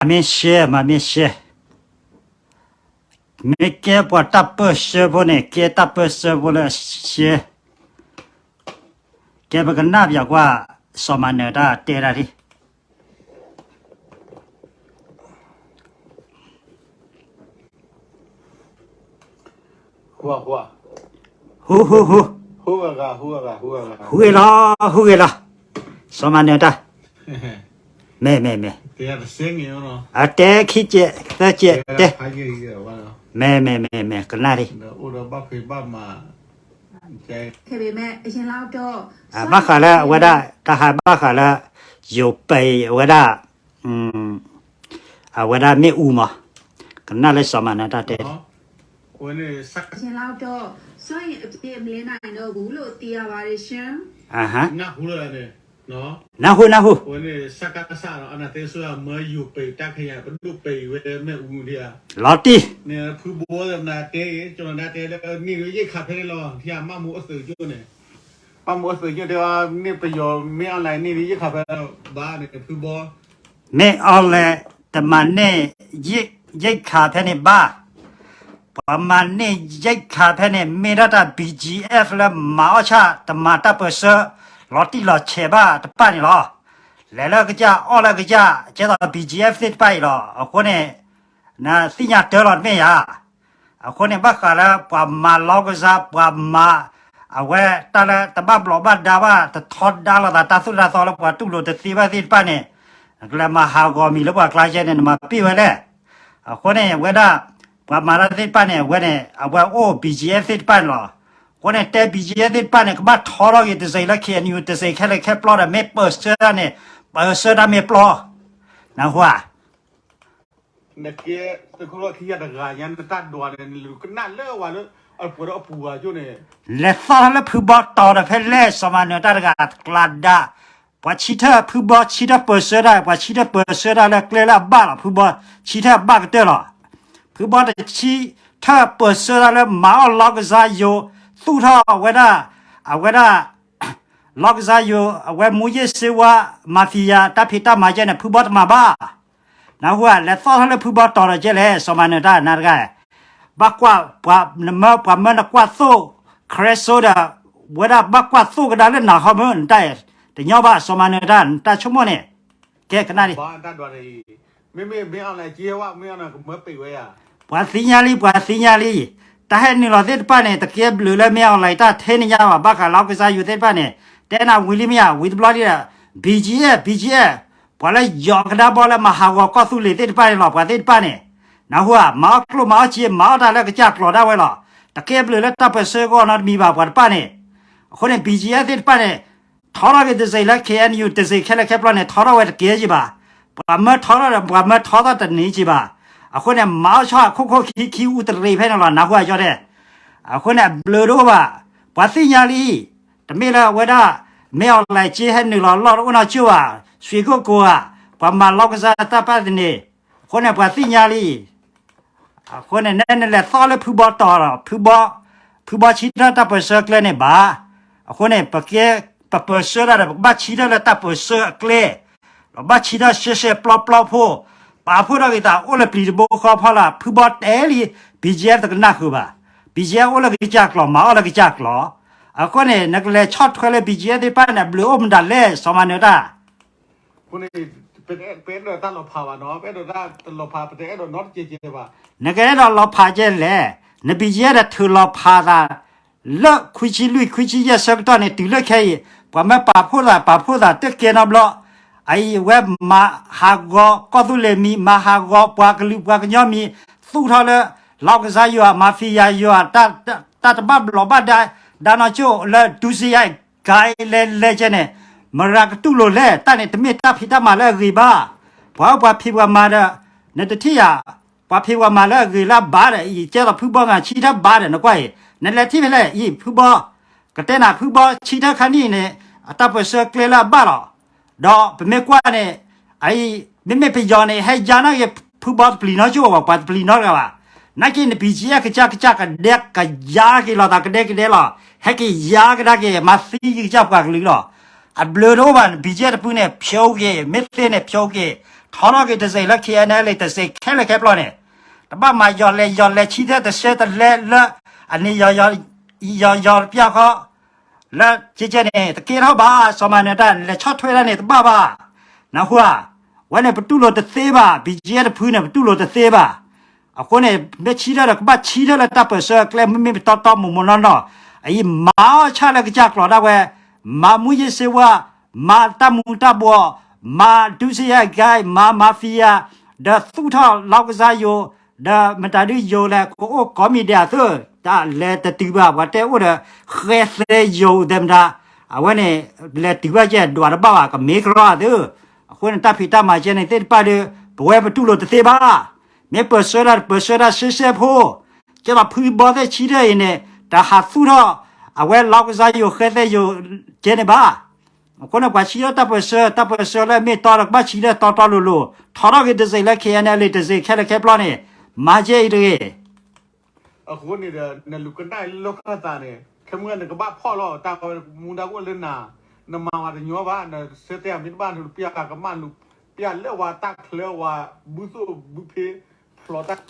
မၤမ့ၢ်ရှဲ မၤမ့ၢ်ရှဲ, မ့ၢ်ကဲပှၤတၢ်ပၢၢ်ဆၢဖိန့ၣ် ကဲတၢ်ပၢၢ်ဆၢဖိလၢရှဲ, ကဲပကနၣ်ပၠးကွၢ် စီၤမၤနၢၤတၢ်တဲတၢ်ဒ် ဟူ ဟူ ဟူ ဟူဂ့ၤလီၤ ဟူဂ့ၤလီၤ, စီၤမၤနၢၤတၢ်, မ့ၢ် မ့ၢ် မ့ၢ်, အတဲခံကဲးသၢကဲးတဲ, မ့ၢ် မ့ၢ် မ့ၢ် မ့ၢ် ကနၣ်ဒ် ဘၣ်ဃးလၢအဝဲဒၣ် တၢ်ဟးဘၣ်ဃးလၢ ယိၤပံးအဝဲဒၣ် အဝဲဒၣ်မ့ၣ်အူမး, ကနၣ်လၢစီၤမၤနၢၤတၢ်တဲ နၢ်ဟူ နၢ်ဟူ, လီၤတံၢ် မ့ၢ်အီၤလဲၣ် တမၤန့ၢ် ရိက္ခာဖဲန့ၣ်ဘၣ်, ပှၤမၤန့ၢ်ရိက္ခာဖဲန့ၣ်ဘၣ်, မ့ၢ်ဒၣ်တၢ် BGF လၢမၤအီၣ်ဆၣ် တမၤတၢ်ပၢၢ်ဆၢ လီၤတံၢ်လီၤဆဲးဘၣ်တဖၣ်န့ၣ်လီၤ. လဲၤလၢကစၢ် အီၣ်လၢကစၢ် ကဲသိး BGF သ့ၣ်တဖၣ်အံၤလီၤ. အဃိန့ၣ် နသ့ၣ်ညါတၢ်လီၤတမ့ၢ်ဧါ. အဃိန့ၣ် ဘၣ်ဃးလၢပှၤမၤလီကစၢ် ပှၤမၤ အဝဲတၢ်လၢတဘၣ်ဘျီးဘၣ်ဒါဘၣ် တထီဒါလိာ်သးတၢ်သိၣ်တၢ်သီလၢပှၤတူၢ်လိာ်တသ့ဘၣ်သ့ၣ်တဖၣ်န့ၣ် နကလဲၤမၤဟးဂီၤမံၤလၢပှၤကျါကဲန့ၣ် နမၤပ့ၢ်ဝဲလဲၣ်. အဃိန့ၣ် အဝဲဒၣ် ပှၤမၤတၢ်သ့ၣ်တဖၣ်န့ၣ် အဝဲန့ၣ် အဝဲအိၣ် BGF သ့ၣ်တဖၣ်န့ၣ်လီၤ. အဃိန့ၣ် တဲ BGF သ့ၣ်တဖၣ်န့ၣ် ကဘၣ်ထီထီၣ်က့ၤတစဲးလၢ KNU တစဲးခဲလၢာ်ခဲပျီဒီး မ့ၢ်ပၢၢ်ဆၢတၢ်န့ၣ် ပၢၢ်ဆၢတၢ်မ့ၢ်ပျီ နၢ်ဟူဧါ. နကဲ သုးခိၣ်လီၢ်ခံဂၤတဂၤညါ နတၢ်ဒွးန့ၣ် နလူၤကနၣ်လၢဝဲလၢ အပှဲၤဒီးအပူၤဂၤကၠိန့ၣ် လဲၤသီၣ်ထီၣ်လၢဖုဘီတီၤဒီးဖဲလဲၣ် စီၤမၤနၢၤတၢ်တဂၤကျါဒါ, ပှၤဆံထၢၣ်ဖုဘီဆံထၢၣ်ပၢၢ်ဆၢတၢ် ပှၤဆံထၢၣ်ပၢၢ်ဆၢတၢ်လၢကျဲလၢအဘၣ်လီၤ ဖုဘီဆံထၢၣ်ဘၣ်ကတၢၢ်လီၤ. ဖုဘီတဆံထၢၣ်ပၢၢ်ဆၢတၢ်လၢမၤအီၣ်လီကစၢ်ယိၤ သူၣ်ထီၣ်ဝဲဒၣ် အဝဲဒၣ် လီကစၢ်ယိၤ အဝဲမူးယစ်ဆေးဝါး mafia တၢ်ဖံးတၢ်မၤကဲန့ၣ် ဖုဘီတမၤဘၣ်. နၢ်ဟူဧါ လဲၤသီၣ်ထီၣ်လၢဖုဘီတီၤဒီးကဲလဲၣ် စီၤမၤနၢၤတၢ်နၤတဂၤ, ဘၣ်ကွၢ် ပှၤနမၢ ပှၤမၢနကွၢ်သိၣ် ခရဲစိဒီး ဝဲဒၣ်ဘၣ်ကွၢ်သိၣ်ကဒါလၢနၤခီမၢ် နတၢ် တညီဘၣ် စီၤမၤနၢၤတၢ် နတၢ်ဆိကမိၣ်န့ၣ်, ကဲကနၣ်ဒ် ပှၤသ့ၣ်ညါလံ ပှၤသ့ၣ်ညါလံ, တၢ်ဟဲနုာ်လီၤသ့ၣ်တဖၣ်န့ၣ် တကဲဘျုးလၢမ့ၢ်အီၤလၢတၢ်ထဲန့ၣ်ညါဘၣ် ဘၣ်ဃးလီကစၢ်ယိၤသ့ၣ်တဖၣ်န့ၣ်, တဲနၤဝံၤလံမ့ၢ်ဧါ ဝံၤတဘျီလံဒီး BGF BGF ပှၤလၢယီၤကဒါဘီလၢမၤဟးဂီၤကီၢ်သူလ့ၤသ့ၣ်တဖၣ်န့ၣ်လီၤ ပှၤသ့ၣ်တဖၣ်န့ၣ်, နၢ်ဟူဧါ မၤအီၣ်ကျိၣ်မၤအီၣ်စ့ မၤအီၣ်တၢ်လၢကစၢ်ကျိၤဒၣ်ဝဲလီၤ, တကဲဘျုးလၢတၢ်ပၢၢ်ဆၢဂီၢ်နီတမံၤဘၣ် ပှၤတဖၣ်န့ၣ်, အဃိန့ၣ် BGF သ့ၣ်တဖၣ်န့ၣ် ထီထီၣ်က့ၤတစဲးလၢ KNU တစဲးခဲလၢာ်ခဲပျီန့ၣ် ထီထီၣ်ဝဲတကဲက့ၤဘၣ်, ပှၤမၢထီထီၣ်ဒီး ပှၤမၢထီထီၣ်တန့ၢ်က့ၤဘၣ်, အဃိန့ၣ် မၤအီၣ်ဆီၣ်ခိၣ်ခိၣ်ခံခံအူတရံးဖဲန့ၣ်လီၤ နၢ်ဟူဧါကၠီတဲ, အဃိန့ၣ် အဘျုးတအိၣ်ဘၣ်, ပှၤသ့ၣ်ညါလံ, တမ့ၢ်လၢအဝဲဒၣ် မ့ၢ်အီၤလၢက့ဟဲနုာ်လီၤလီၢ်တအိၣ်နီတကၠိၢ်ဘၣ်, ဆွ့ကိၣ်ကိးဧါ, ပှၤမၤလီကစၢ်တၢ်ပၢ်သန့ၤ, အဃိန့ၣ် ပှၤသ့ၣ်ညါလံ အဃိန့ၣ် နလဲၤသီၣ်လၢဖုဘီတီၤဒီး ဖုဘီဆံထၢၣ်တၢ်ပၢၢ်ဆၢကျဲန့ၣ်ဘၣ်, အဃိန့ၣ် ပကဲ ပပၢၢ်ဆၢတၢ်ဒီး ပကဘၣ်ဆံထၢၣ်လၢတၢ်ပၢၢ်ဆၢအကျဲ, ဒီးဘၣ်ဆံထၢၣ်ရှဲရှဲပျီပျီဖိ, ပာ်ဖှိၣ်ထီၣ်က့ၤသးအိၣ်လၢပျံၤတဘိဃီဖီလာ် ဖုဘီတဲလံ, BGF တကနၣ်ဃုာ်ဘၣ်, BGF အိၣ်လၢကစၢ်ကျိၤ မၤအီၣ်လၢကစၢ်ကျိၤ, အဃိန့ၣ် နကလဲၤဆီၣ်ထွဲလၢ BGF သ့ၣ်တဖၣ်န့ၣ် အဘျုးအိၣ်မတၤလဲၣ် စီၤမၤနၢၤတၢ် ပအဲၣ်ဒိးတၢ်လီၤဖးဘၣ်နီၤ, ပအဲၣ်ဒိးတၢ်တလီၤဖး ပတအဲၣ်ဒိးနီတကဲးကဲးဘၣ်. နကအဲၣ်ဒိးလီၤဖးကဲလဲၣ်, န BGF ဒီးထုးလီၤဖးသး လၢခွံဆံလွံၢ် ခွံဆံယဲၢ်ဆၢကတီၢ်န့ၣ် တုၤလၢခဲအံၤ, ပှၤမၢပာ်ဖှိၣ်သး ပာ်ဖှိၣ်သးတကဲနီတဘျီ, အအံၤဝဲမၤဟးဂီၤကီၢ်သူလ့ၤမံၤ မၤဟးဂီၤပှၤကလုာ်ပှၤကညီမံၤ, သူၣ်ထီၣ်လၢ လီကစၢ်ယွၤ mafia ယွၤ တၢ်တဘၣ်ဘျီးဘၣ်ဒါ ဒါနီၢ်ကၠိၣ်လၢ ဒုစရ့ ကလဲၤလဲၤကဲန့ၣ်, မရၤကတူၢ်လိာ်လဲၣ်, တၢ်န့ၣ်တမ့ၢ်တၢ်ဖံးတၢ်မၤလၢအဂ့ၤဘၣ်. ပှၤအိၣ်ပှၤဖံးပှၤမၤဒီး နတထံၣ်ယၤ, ပှၤဖံးပှၤမၤလၢအဂ့ၤလၢအဘၣ်ဒီး အံၤကဲသိးဖုဘီမၤဆံထၢၣ်ဘၣ်ဒီး နကွၢ်အံၤ, နလဲၤထံၣ်ဖဲလဲၣ်အံၤ ဖုဘီ, ကတဲနၤဖုဘီဆံထၢၣ်ခါနံၣ်န့ၣ် အတၢ်ပၢၢ်ဆၢကျဲလၢအဘၣ်လီၤ. ဒီးပမ့ၢ်ကွၢ်န့ၣ်, အအံၤ မ့မ့ၢ်ပယီၤန့ၣ် ဟဲယါနာ်က့ၤဖုဘီတပျံၤနီတကၠိၢ်ဘၣ် ပှၤတပျံၤနီတဂၤဘၣ်. နာ်က့န့ၣ် BGF ကစၢ်ကစၢ်ကဒဲကယါက့ၤလိာ်သးကဒဲကဒဲလီၤ. ဟဲက့ၤယါကဒါက့ၤ မၤသံကစၢ်ပှၤကလုာ်လီၤ. အဘျုးတအိၣ်ဘၣ်န့ၣ် BGF တဖုန့ၣ် ဖျိက့ၤ မ့ၢ်သ့န့ၣ်ဖျိက့ၤ, ထီထီၣ်က့ၤတစ့းလၢ K N L A တစ့းခဲလၢာ်ခဲပျီန့ၣ်, တဘၣ်မၤယီၤလဲၤယီၤလဲၤဆံထၢၣ်တဆဲတလဲလၢ အန့ၣ်ယီၤယီၤတပျၢ်ဃီ လၢကဲကဲန့ၣ် တကဲထီၣ်ဘၣ် စီၤမၤနၢၤတၢ် လဲၤဆီၣ်ထွဲတၢ်န့ၣ် တဘၣ်ဘၣ်. နၢ်ဟူဧါ, ဝဲန့ၣ်ပတူၢ်လိာ်တသ့ဘၣ် BGF တဖုန့ၣ် ပတူၢ်လိာ်တသ့ဘၣ်. အဃိန့ၣ် မ့ၢ်ဆံထၢၣ်ဒီးကဘၣ်ဆံထၢၣ်လၢတၢ်ပၢၢ်ဆၢအကျဲ မ့မ့ၢ်ပတီတီမိၢ်မိၢ်နီၢ်နီၢ်, အအံၤမၤအီၣ်ဆၣ်လၢကစၢ်ကျိာ်ဒၣ်ဝဲ, မၤမူယ့ၣ်စ့ဝါ, မၤတၢ်မူၤတၢ်ဘှီး, မၤဒူစ့ယဲၢ်ကါ, မၤမၤဖံယၤ, ဒီးသူၣ်ထီၣ်လီကစၢ်ယိၤ, ဒီးမတၤဒုယိၤလဲၣ် ကအိၣ်ကိးမံၤဒဲးအသိး, တၢ်လဲၤတတုၤဘၣ် ပှၤတဲအိၣ်ဒီး ဃဲသဲယိၤသဲမတၤ, အဝဲန့ၣ် လဲၤတုၤဘၣ်ကဲဒွးတဘၣ်ဘၣ် ကမ့ၢ်ကရီအသိး, အဃိန့ၣ် တၢ်ဖံးတၢ်မၤကဲန့ၣ်သ့ၣ်တဖၣ်ဒီး ပဝဲပတူၢ်လိာ်တသ့ဘၣ်. မ့ၢ်ပၢၢ်ဆၢတၢ် ပၢၢ်ဆၢတၢ်ရှဲရှဲဖိ, ကဲဘၣ်ဖုဘီသ့ၣ်ဆံထၢၣ်အံၤန့ၣ် တဟးသူၣ်ထီၣ် အဝဲလီကစၢ်ယိၤဃဲသဲယိၤကဲန့ၣ်ဘၣ်. အဃိန့ၣ် ပှၤဆံထၢၣ်တၢ်ပၢၢ်ဆၢ တၢ်ပၢၢ်ဆၢလၢမ့ၢ်တီဒီး ကဘၣ်ဆံထၢၣ်တီတီလိၤလိၤ ထီထီၣ်က့ၤတစ့းလၢ K N L A တစ့းခဲလၢာ်ခဲပျီန့ၣ် မၤကဲအံၤတဂ့ၤ. အဃိန့ၣ်ဒီး နလူၤကနၣ်လၢလီၢ်ခၢၣ်သးန့ၣ် ခဲမုၢ်နကဘၣ်ဖီၣ်လီၤ တၢ်မူဒါကအိၣ်လၢနၤ, နမၤဝဲတညီဘၣ် နဆၢတဲာ်မ့ၢ်တဘၣ် နလူၤပျၢ်ကမၣ်လူၤပျၢ်လၢဝဲတၢ်ချၢဝဲဘုသိၣ်ဘုခ့ဖျိးတၢ်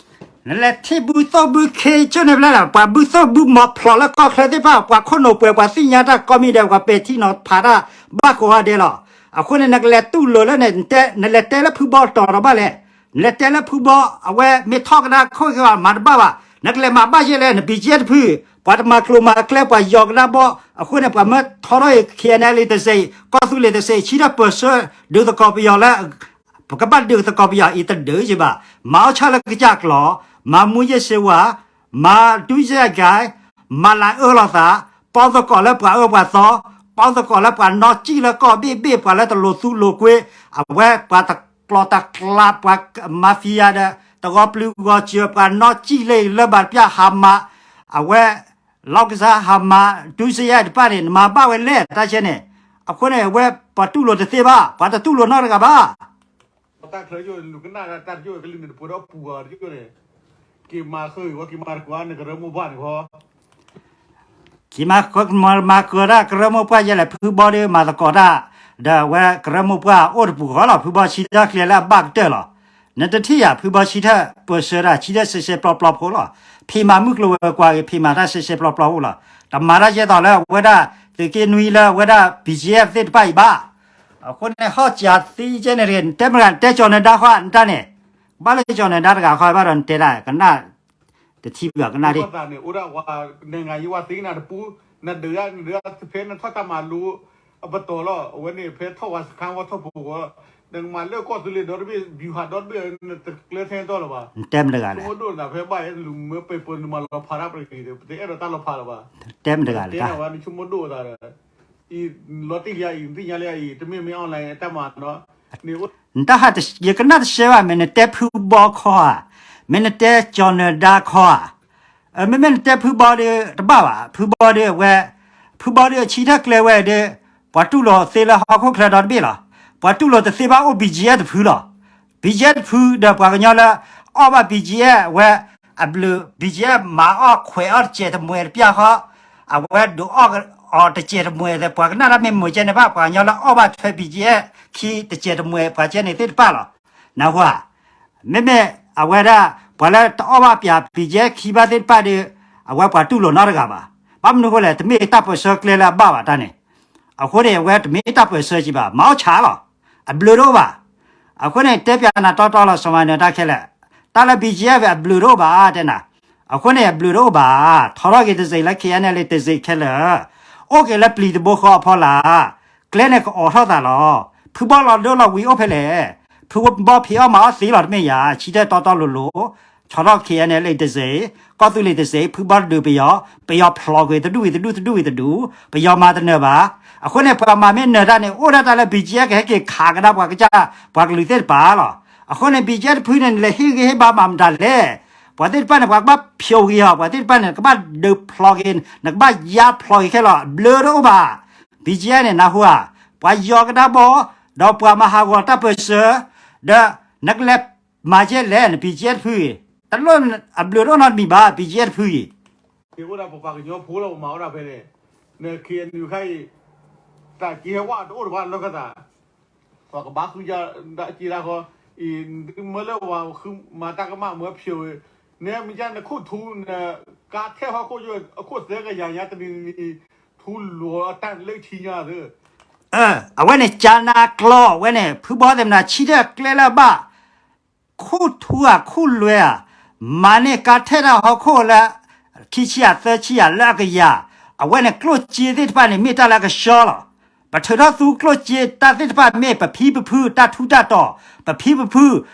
နလဲၤထံၣ်ဘုသိၣ်ဘုခ့ကၠိန့ၣ်ဖျဲလီၤ ပှၤဘုသိၣ်ဘုမီၤဖျိးလၢကီၢ်ချၢသ့ၣ်တဖၣ် ပှၤခိၣ်နူာ်ပှဲၤ ပှၤသ့ၣ်ညါတၢ်ကိးမံၤဒဲး ပှၤပဲာ်ထံနီၤဖးတၢ်ဘၣ်ကိးဂၤဒဲးလီၤ. အဃိန့ၣ် နကလဲၤတူၢ်လိာ်လၢန့ၣ် နလဲၤတဲလၢဖုဘီတီၤဒီးဘၣ်လဲၣ်. နလဲၤတဲလၢဖုဘီ အဝဲမ့ၢ်ထီၣ်ကဒါခိၣ်က့ၤဘၣ် မၤတဘၣ်ဘၣ်. နကလဲၤမၤဘၣ်ယဲလဲၣ် န BGF တဖု, ပှၤတမၤကျိၤမၤကျဲ ပှၤယီၤကဒါဘီ, အဃိန့ၣ် ပှၤမၢထီထီၣ်အံၤ K N L A တစ့း, ကီၢ်သူလ့ၤတစ့း ဆံထၢၣ်ပၢၢ်ဆၢ ဒုးသကိးပယီၤလၢ ပကဘၣ်ဒုးသကိးပယီၤအံၤတဒုးယဘၣ်. မၤအီၣ်ဆၣ်လၢကစၢ်ကျိာ်, မၤမူယ့ၣ်စ့ဝါ, မၤဒူစဲအကါ, မၤလၤအၢလိာ်သး, ပီသကိးလၢပှၤအၢပှၤသီ, ပီသကိးလၢပှၤနီၢ်ကံၣ်လၢကီၢ်ဘ့ၣ်ဘ့ၣ် ပှၤလၢတလိၤသူလိၤကွ့, အဝဲပှၤတကျီၤတကျါ ပှၤမၤဖံယၤဒီး တဂီၤပျုၤဂီၤစၢၤ ပှၤနီၢ်ကံၣ်လၢလၢဘၣ်တပျၢ်ဟးမး, အဝဲ လီကစၢ်ဟးမး ဒူစဲယါတဖၣ်န့ၣ် နမၤဘၣ်ဝဲလဲၣ် တၢ်ဆဲန့ၣ်. အဃိန့ၣ် အဝဲပှၤတူၢ်လိာ်တသ့ဘၣ်, ပှၤတတူၢ်လိာ်နီတဂၤဘၣ်. တၢ်ချၢယိၣ် လူၤကနၣ်တၢ်ယိၣ်ကလံၤန့ၣ် တပှဲၤဒီးပူၤဂီၤတယိၣ်န့ၣ်, က့ၤမၤဃုာ်ဝဲ က့ၤမၤတကွၢ်နကရၢမိၢ်ပှၢ်န့ၣ်ဃီ က့ၤမၤဃုာ် မၤဃုာ်တၢ်ကရၢမိၢ်ပှၢ်ယဲလဲၣ် ဖုဘီဒီးမၤသကိးတၢ်, ဒီးအဝဲကရၢမိၢ်ပှၢ်အိၣ်တပူၤဃီလီၤ ဖုဘီဆံတၢ်ကျဲလၢအဘၣ်ကတၢၢ်လီၤ. နတထံၣ်ယၤ ဖုဘီဆံတၢ်ပၢၢ်ဆၢတၢ် ဆံတၢ်စဲးစဲးပျီပျီဖိလီၤ. ဖံးမၤမုၢ်ကျိၤဝဲၤကွာ်ဂ့ၤ ဖံးမၤတၢ်စဲးစဲးပျီပျီအိၣ်လီၤ. တမၤတၢ်ယဲသိးလၢအဝဲဒၣ် သုးက့နွံလၢအဝဲဒၣ် BGF သ့ၣ်တဖၣ်အံၤဘၣ်. အဃိန့ၣ် ဟီၣ်စၢၤသံကဲန့ၣ်တဂ့ၤ နတဲမတၤ နတဲကၠီၤနၢၤဒါဃီ နတၢ်န့ၣ်, ဘၣ်လၢကၠီၤနၢၤဒါတဂၤဃီဘၣ်ဒီး နတဲဒၣ်ကနၣ် တထံၣ်ဘၣ်ကနၣ်ဒ် န့ၣ် အိၣ်ဒၣ်ဝဲ နဂၤယဝၤသ့နၤတပူၤ, နဒုးဒၣ်နဒုးဒၣ်ဖဲနထီၣ်တၢ်မၤလိ အပတီၢ်လီၤ. အဝဲန့ၣ် ဖဲထီၣ်ဝါစခန်းဝဲထီၣ်ဖိဝဲ, နကမၤလၢကီၢ်သူလ့ၤဒီတဘ့ၣ် ဗျူဟာ ဒီတဘ့ၣ် နတကျၢထဲတၢ်လၢၤဘၣ်. နတဲမတၤတဂၤလဲၣ်. ဆိကမိၣ်ဒိၣ်နသးဖဲဘၣ်ယဲ နလူၤမၢပှဲၤပှဲၤ နမၤလီၤဖးတၢ်ပှဲၤဂ့ၤ ပတအဲၣ်ဒိးတၢ်လီၤဖးလၢၤဘၣ်. တဲမတၤတဂၤလဲၣ်. နတဲနၤဝဲ နဆိကမိၣ်ဒိၣ်အသးဒီး အံၤ လီၤတံၢ်လံအံၤ နသ့ၣ်ညါလံအံၤ တမ့ၢ်မ့ၢ် online တၢ်မၤနီၤ န့ၣ်အိၣ် နတၢ်ဟးတ ယကနၣ်တရှဲဘၣ် မ့ၢ်နတဲဖုဘီခီဧါ, မ့ၢ်နတဲကၠီၤနၢၤဒါခီဧါ, မ့မ့ၢ်နတဲဖုဘီဒီး တဘၣ်ဘၣ် ဖုဘီဒီးအဝဲ, ဖုဘီဒီးအဆံထၢၣ်ကျဲဝဲဒီး ပှၤတူၢ်လိာ်သ့လၢဟီၣ်ခိၣ်ချၢဒီတဘ့ၣ်လီၤ. ပှၤတူၢ်လိာ်တသ့ဘၣ်အိၣ် BGF တဖုလီၤ. BGF တဖုဒီးပှၤကညီလၢ အီၣ်ဘၣ် BGF ဝဲ အဘျုး BGF မၤအီၣ်ခွဲးအီၣ်တစဲးတမှဲၤတပျၢ်ဃီ, အဝဲဒုးအီၣ်အီၤတစဲးတမှဲၤသ့ၣ် ပှၤကနၣ်တၢ်မ့ၢ်မုာ်ကဲန့ၣ်ဘၣ် ပှၤကညီလၢအီၣ်ဘၣ်ထွဲ BGF ခံတစဲးတမှဲၤ ပှၤကဲန့ၣ်သ့ၣ်တဖၣ်လီၤ. နၢ်ဟူဧါ. မ့မ့ၢ်အဝဲဒၣ် ပှၤလၢတအီၣ်ဘၣ်ပၠး BGF ခံဘၣ်သ့ၣ်တဖၣ်ဒီး အဝဲပှၤတူၢ်လိာ်နီတဂၤဘၣ်. ဘၣ်မနုၤအဃိလဲၣ် တမ့ၢ်တၢ်ပၢၢ်ဆၢကျဲလၢအဘၣ်ဘၣ်တၢ်န့ၣ်. အဃိန့ၣ် အဝဲတမ့ၢ်တၢ်ပၢၢ်ဆၢကံဘၣ် မၤအီၣ်ဆၣ်လီၤ. အဘျုးတအိၣ်ဘၣ်. အဃိန့ၣ် တဲပၠးနၤတီတီလီၤ စီၤမၤနၢၤတၢ်ခဲလၢာ်, တၢ်လၢ BGF အဘျုးတအိၣ်ဘၣ် တဲနၤ. အဃိန့ၣ် အဘျုးတအိၣ်ဘၣ်, ထီထီၣ်က့ၤတစ့းလၢ KNLA တစ့းခဲလၢာ်, အိၣ်က့ၤလၢပျံၤတဘိဃီအဖီလာ်, ကျဲန့ၣ်ကအိးထီၣ်သးလီၤ. ဖုဘီလီၤဒိလီၤဝံၤအိၣ်ဖဲလဲၣ်, ဖုဘီဖံးအီၣ်မၤအီၣ်သ့လီၤတမ့ၢ်ယၤ, ဆံတၢၣ်တီတီလိၤလိၤ, ထီထီၣ် KNLA တစ့း, ကီၢ်သူလ့ၤတစ့း, ဖုဘီတဒုးပယီၤ, ပယီၤဖျိးကွံာ်တဒူၣ်ဝံၤတဒူၣ် တဒူၣ်ဝံၤတဒူၣ်, ပယီၤမၤတနၢၤဘၣ်. အဃိန့ၣ် ပှၤမၤမ့ၢ်နၢၤတၢ်န့ၣ် အိၣ်ဒၣ်တၢ်လၢ BGF ကဟဲက့ၤခးကဒါပှၤကစၢ် ပှၤကလုာ်သ့ၣ်တဖၣ်လီၤ. အဃိန့ၣ် BGF တဖုန့ၣ် နလဲၤဟ့ၣ်ဂံၢ်ဟ့ၣ်ဘါမၤမတၤလဲၣ်. ပှၤသ့ၣ်တဖၣ်န့ၣ် ပှၤကဘၣ်ဖျိးဂ့ၤအီၤ, ပှၤသ့ၣ်တဖၣ်န့ၣ် နကဘၣ်ဒုးဖျိးက့ၤ, နကဘၣ်ယါဖျိးက့ၤခဲလီၤ. ဘျုးတအိၣ်ဘၣ်. BGF န့ၣ် နၢ်ဟူဧါ, ပှၤယီၤကဒါဘီ, ဒီးပှၤမၤဟးဂီၤတၢ်ပၢၢ်ဆၢ, ဒီးနကလဲၤမၤကဲလဲၣ် န BGF တဖု, တလိၣ်အဘျုးတအိၣ်နီတမံၤဘၣ် BGF တဖုအံၤ. အိၣ်ဒၣ်ပပှၤကညီဖိလီၤ ပမၤအိၣ်ဒၣ်ဖဲန့ၣ်, န KNU ခါအံၤ, တၢ်က့ဟဲဝဲတအိၣ်တဘၣ်လၢကသး, ပှၤကဘၣ်ဃုကဒါက့ဒၣ်ဃီ, မ့ၢ်လၢဝၤမၤတၢ်ကမၣ်မၢဖျိးဝဲ, နမ့ၢ်ကနခိၣ်ထူ နကါထဲဟီၣ်ခိၣ်ယိၣ် အခိၣ်သၢကယၤညါတနံၤနံၤ ထူလိာ်အတၢ်လၢထံညါသၢ အဝဲန့ၣ် ကၠါနါကျီ အဝဲန့ၣ် ဖုဘီသ့ၣ်မနၤ ဆံထၢၣ်ကျဲလၢအဘၣ် ခိၣ်ထူဧါ ခိၣ်လွဲဧါ, မၤန့ၢ်ကါထဲတၢ်ဟီၣ်ခိၣ်လၢ ခံဆံယၤသၢဆံယၤလၢအကယၤ, အဝဲန့ၣ်ကျိၣ်စ့သ့ၣ်တဖၣ်န့ၣ် မ့ၢ်တၢ်လၢအကဆှီလီၤ. ပထုးထီၣ်သူကျိၣ်စ့တၢ်သ့ၣ်တဖၣ်မ့ၢ်ပဖံပဖု တၢ်ထူတၢ်တီၤ, ပဖံပဖု,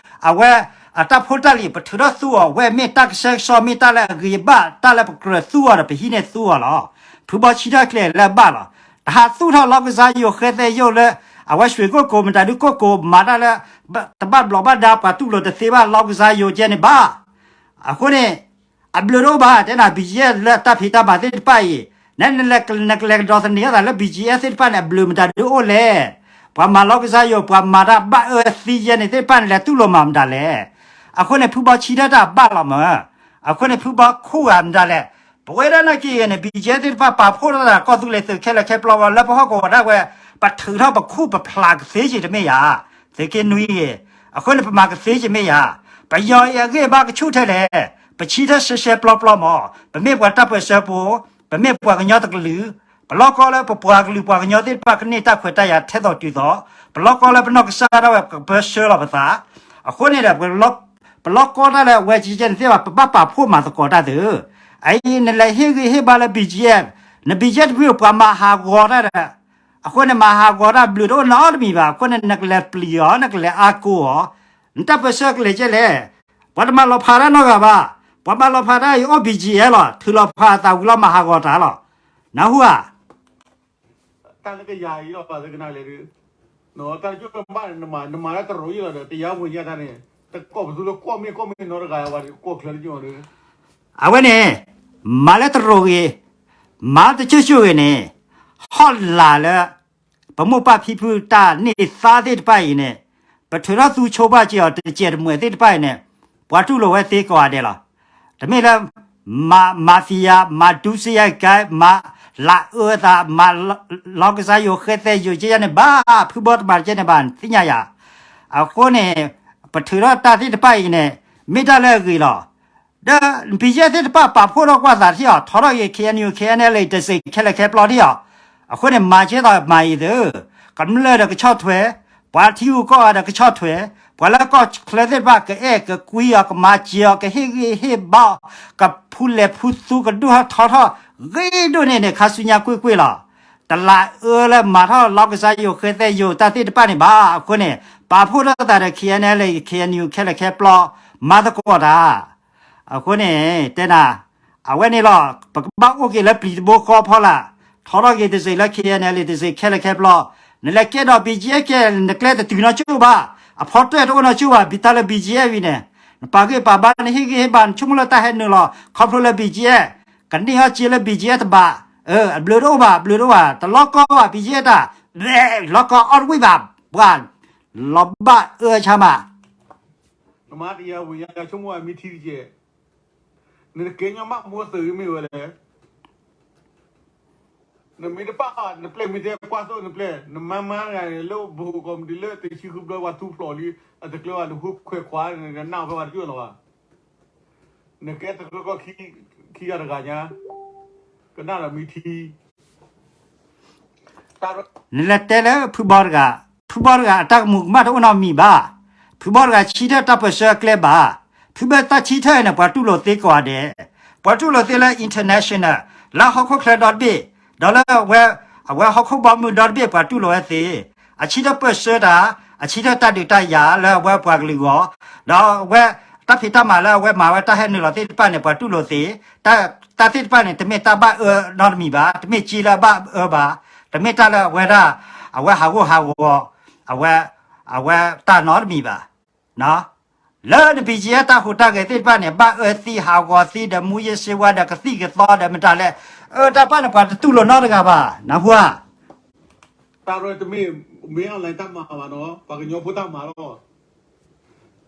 အဝဲ အတၢ်ဖိတၢ်လံၤ ပထုးထီၣ်သူအီၤ အဝဲမ့ၢ်တၢ်ကဆှဲကဆှီ မ့ၢ်တၢ်လၢအဂ့ၤအဘၣ် တၢ်လၢပကြၢးသူအီၤဒီး ပဟံးန့ၢ်သူအီၤလီၤ. ဖုဘီဆံထၢၣ်ကျဲလၢအဘၣ်လီၤ. တဟးသူၣ်ထီၣ်လီၢ်ကစၢ်ယိၤဃဲသဲယိာ်လၢ အဝဲရွှေကုက္ကို မတၤဒု ကုက္ကို မၤတၢ်လၢ တဘၣ်ဘျီးဘၣ်ဒါ ပှၤတူၢ်လိာ်တသ့ဘၣ် လီၢ်ကစၢ်ယိၤကဲန့ၣ်ဘၣ်. အဃိန့ၣ် အဘျုးတအိၣ်ဘၣ် တဲနၤ ဘံၣ်ကၠံၣ်အဲၣ် လၢတၢ်ဖံးတၢ်မၤသ့ၣ်တဖၣ်အံၤ, န နကလဲၤကဒီးသန့ၤအသးလၢ ဘံၣ်ကၠံၣ်အဲၣ် သ့ၣ်တဖၣ်န့ၣ် အဘျုးမတၤဒုအိၣ်လဲၣ်. ပှၤမၤလီၢ်ကစၢ်ယိၤ ပှၤမၤတၢ်ဘၣ်အၢသံယဲန့ၣ်သ့ၣ်တဖၣ်န့ၣ် လဲၤတူၢ်လိာ်မၤမတၤလဲၣ်. အဃိန့ၣ် ဖုဘီဆံထၢၣ်တၢ်ဘၣ်လီၤမၢ်. အဃိန့ၣ် ဖုဘီခိၣ်ဂၤမတၤလဲၣ်. ပဝဲဒၣ်နာ်က့ဂ့ၤန့ၣ် ဘံၣ်ကၠံၣ်အဲၣ် သ့ၣ်တဖၣ်ပာ်ဖှိၣ်ထီၣ်သး ကီၢ်သူလ့ၤသုးခဲလၢာ်ခဲပျီဝဲ လၢပဟီၣ်ကဝီၤဒၣ်ဝဲ ပထုးထီၣ်ပခူၣ်ပဖျးကသ့က့ၤတမ့ၢ်ယၤ, သုးက့နွံဂ့ၤ, အဃိန့ၣ် ပမၤကသ့က့ၤမ့ၢ်ယၤ, ပယီၤအံၤအဂ့ၢ်ဘၣ်ကဆူၣ်ထဲလဲၣ်, ပဆံထၢၣ်ဆှဲဆှဲပျီပျီမၢ်, ပမ့ၢ်ပှၤတၢ်ပၢၢ်ဆၢဖိ, ပမ့ၢ်ပှၤကညီတကလုာ်, ပလီၢ်ကီလၢပပှၤကလုာ်ပှၤကညီသ့ၣ်တဖၣ်ကန့ၢ်တၢ်ခွဲးတၢ်ယာ်ထဲသိးတုၤသိး, ပလီၢ်ကီလၢပနီၢ်ကစၢ်ဒၣ်ဝဲ ကပၢဆှၢလီၤပသး, အဃိန့ၣ်ဒီး ပလီၢ်ကီတၢ်လၢအဝဲကဲန့ၣ်သ့ၣ်တဖၣ် ပဘၣ်ပာ်ဖှိၣ်မၤသကိးတၢ်သု, အအံၤနလဲၤဟ့ၣ်ဂံၢ်ဟ့ၣ်ဘါလၢ ဘံၣ်ကၠံၣ်အဲၣ်, န ဘံၣ်ကၠံၣ်အဲၣ် တဖုပှၤမၤဟးဂီၤတၢ်ဒီး, အဃိန့ၣ် မၤဟးဂီၤတၢ်ဘျုးတအိၣ်နီတမံၤဘၣ်, အဃိန့ၣ် နကလဲၤပျံၤအီၤ နကလဲၤအါကိးအီၤ, နတၢ်ပၢဆှၢကလဲၤကဲလဲၣ်, ပှၤတမၤလီၤဖးတၢ်နီတဂၤဘၣ်, ပှၤမၤလီၤဖးတၢ်အံၤအိၣ် ဘံၣ်ကၠံၣ်အဲၣ် လီၤ, ထုးလီၤဖးအသးဝံၤလီၤ မၤဟးဂီၤတၢ်လီၤ, နၢ်ဟူဧါ တၢ်လၢကယၤအံၤလီၤ ပှၤသကနၣ်လဲၣ်ဒီး, တၢ်ကၠိနဘၣ်နမၤ နမၤလၢတရိးအံၤလီၤဒီး တယါဝ့ၤညါတၢ်န့ၣ်, တကိးပသူလၢကီၢ်မ့ၢ်ကီၢ်မ့ၢ်နီတဂၤဝဲ ကီၢ်ချၢတကၠိဒီး, အဝဲန့ၣ် မၤလၢတရိးဂ့ၤ, မၤတကၠိကၠိဂ့ၤန့ၣ်, ဟီၣ်လာ်လၢ ပမိၢ်ပၢ်ဖံဖုတၢ်န့ၢ်သါသ့ၣ်တဖၣ်အံၤန့ၣ်, ပထုးထီၣ်သူဆိဘၣ်က့ၤအီၤ တစဲးတမှဲးသ့ၣ်တဖၣ်အံၤန့ၣ်, ပှၤတူၢ်လိာ်ဝဲသ့ကိးဂၤဒဲးလီၤ. တမ့ၢ်လၢ မၤ mafia မၤဒူစယၤကဲ မၤလၢအၢသး မၤလီၢ်ကစၢ်ယိၤဃဲသဲယိၤကဲယါန့ၣ်ဘၣ်, ဖုဘီတမၤတကဲန့ၣ်ဘၣ် သ့ၣ်ညါယၤ. အဃိန့ၣ် ပထုးထီၣ်တၢ်သ့ၣ်တဖၣ်အံၤန့ၣ် မ့ၢ်တၢ်လၢအဂ့ၤလီၤ. ဒီး ဘံၣ်ကၠံၣ်အဲၣ် သ့ၣ်တဖၣ်ပာ်ဖှိၣ်ထီၣ်ကွၢ်သးထံၣ်အီၤ ထီထီၣ်က့ၤ ခ့ၣ်အဲၣ်ယူၣ် ခ့ၣ်အဲၣ်ယူၣ် တစ့းခဲလၢာ်ခဲပျီထံၣ်အီၤ, အဃိန့ၣ် မၤကဲသိးမၤအံၤသ့ၣ်, ကမျၢၢ်ဒီးကဆီၣ်ထွဲ, ပှၤထံဂုၤကီၢ်ဂၤဒီးကဆီၣ်ထွဲ, ပှၤလၢကီၢ်ချၢသ့ၣ်တဖၣ် ကအဲၣ်ကကွံအီၤ ကမၤစၢၤအီၤ ကဟ့ၣ်ဂံၢ်ဟ့ၣ်ဘါအီၤ, ကဖူလဲၤဖူသူ ကဒိၣ်ထီၣ်ထီထီၣ် ဂ့ၤဒိၣ်န့ၢ်န့ၣ် ခါဆူညါကွ့ၢ်ကွ့ၢ်လီၤ. တလးအၢလၢမၤထီၣ်လီၢ်ကစၢ်ယိၤဃဲသဲယိၤတၢ်သ့ၣ်တဖၣ်န့ၣ်ဘၣ်. အဃိန့ၣ် ပာ်ဖှိၣ်ထီၣ်သးဒီး ခ့ၣ်အဲၣ်ယူၣ် ခ့ၣ်အဲၣ်ယူၣ် ခဲလၢာ်ခဲပျီ မၤသကိးတၢ် အဃိန့ၣ် တဲနၤ, အဝဲန့ၣ်လီၤ ပကဘၣ်အိၣ်က့ၤလၢပျံၤတဘိဃီဖီလာ်, ထီထီၣ်က့ၤတစ့းလၢ ခ့ၣ်အဲၣ်ယူၣ် တစ့းခဲလၢာ်ခဲပျီ, နလဲၤကဲဒီး ဘံၣ်ကၠံၣ်အဲၣ် ကဲ နကျဲတတုၤနီတကၠိၢ်ဘၣ်, အဖီတၢၢ်တအိၣ်နီတကၠိၢ်ဘၣ်, ဘံၣ်တၢ်လၢ ဘံၣ်ကၠံၣ်အဲၣ် ဝံၤန့ၣ်, နပာ်ဂံၢ်ပာ်ဘါ နဟ့ၣ်ဂံၢ်ဟ့ၣ်ဘါ နဆိကမိၣ်လၢတၢ်ဟဲနုာ်လီၤ ခီဖျိလၢ ဘံၣ်ကၠံၣ်အဲၣ်, ကန့ၢ်အီၣ်စ့လၢ ဘံၣ်ကၠံၣ်အဲၣ် တဘၣ်, အဘျုးတအိၣ်ဘၣ် အဘျုးတအိၣ်ဘၣ်, တလီၢ်ကီဘၣ် ဘံၣ်ကၠံၣ်အဲၣ် တၢ်, လီၢ်ကီအီၣ်တဝံၣ်ဘၣ်, ပှၤ လီၤဘၣ်အၢဆါမး နမၤတယါဝံၤညါ ဆိကမိၣ်အမံထံတကဲ, နတကဲညီမးမိၢ်သုးမ့ၢ်ဝဲလဲၣ်, နမ့ၢ်တဘၣ် နပျဲၢ်မ့ၢ်တဲကွၢ်သိၣ်နပျဲၢ် နမါမါတဂၤန့ၣ် လၢဘိကီမတံၤလၢတဆံဃုဘျီ ပှၤသူဖျိးလံ, အတကျၢၤဘၣ် နဟူခွဲးခွါန့ၣ် နနၢ်ဖဲပှၤတကၠိၢ်လီၤဘၣ်, နကဲတကျၢၤကီၢ် ခံဂၤတဂၤညါ, ကနၣ်ဒီးမံထံ နလဲၤတဲလၢဖုဘီတဂၤ, ဖုဘီတဂၤအတၢ်ကမူၤကမၣ်တအိၣ်နီတမံၤဘၣ်. ဖုဘီတဂၤဆံထၢၣ်တၢ်ပၢၢ်ဆၢအကျဲဘၣ်. ဖုဘီတၢ်ဆံထၢၣ်န့ၣ် ပှၤတူၢ်လိာ်သ့ကိးဂၤဒဲး, ပှၤတူၢ်လိာ်သ့လၢ international, လၢဟီၣ်ခိၣ်ချၢဒီတဘ့ၣ်, ဒီးလၢအဝဲ အဝဲဟီၣ်ခိၣ်ဘီမုၢ်ဒီတဘ့ၣ် ပှၤတူၢ်လိာ်ဝဲသ့, အဆံထၢၣ်ပၢၢ်ဆၢတၢ်, အဆံထၢၣ်တၢ်ဒုးတၢ်ယၤလၢအဝဲပှၤကလုာ်အဂီၢ်, ဒီးအဝဲတၢ်ဖံးတၢ်မၤလၢအဝဲမၤဝဲတၢ်ဟဲနုာ်လီၤသ့ၣ်တဖၣ်န့ၣ် ပှၤတူၢ်လိာ်သ့, တၢ်သ့ၣ်တဖၣ်န့ၣ် တမ့ၢ်တၢ်ဘၣ်အၢနီတမံၤဘၣ်, တမ့ၢ်စ့လၢအဘၣ်အၢဘၣ်, တမ့ၢ်တၢ်လၢအဝဲဒၣ် အဝဲဟးဂီၤဟးဂီၤ အဝဲ အဝဲတၢ်နီတမံၤဘၣ်. လၢန ဘံၣ်ကၠံၣ်အဲၣ် တၢ်ဟူးတၢ်ဂဲၤသ့ၣ်တဖၣ်န့ၣ် ဘၣ်အၢသံဟးဂီၤသံဒီး မူးယစ်ဆေးဝါးဒီးကသံၣ်ကသီဒီးမတၤလဲၣ်, အၢတၢ်တဖၣ်န့ၣ် ပှၤတတူၢ်လိာ်နီတဂၤဘၣ်, နၢ်ဟူဧါ. တၢ်ရဲၣ်တမ့ၢ် မ့ၢ်အီၣ်လဲၣ်တၢ်မၤဘၣ်နီၤ, ပှၤကညီဖိတၢ်မၤလ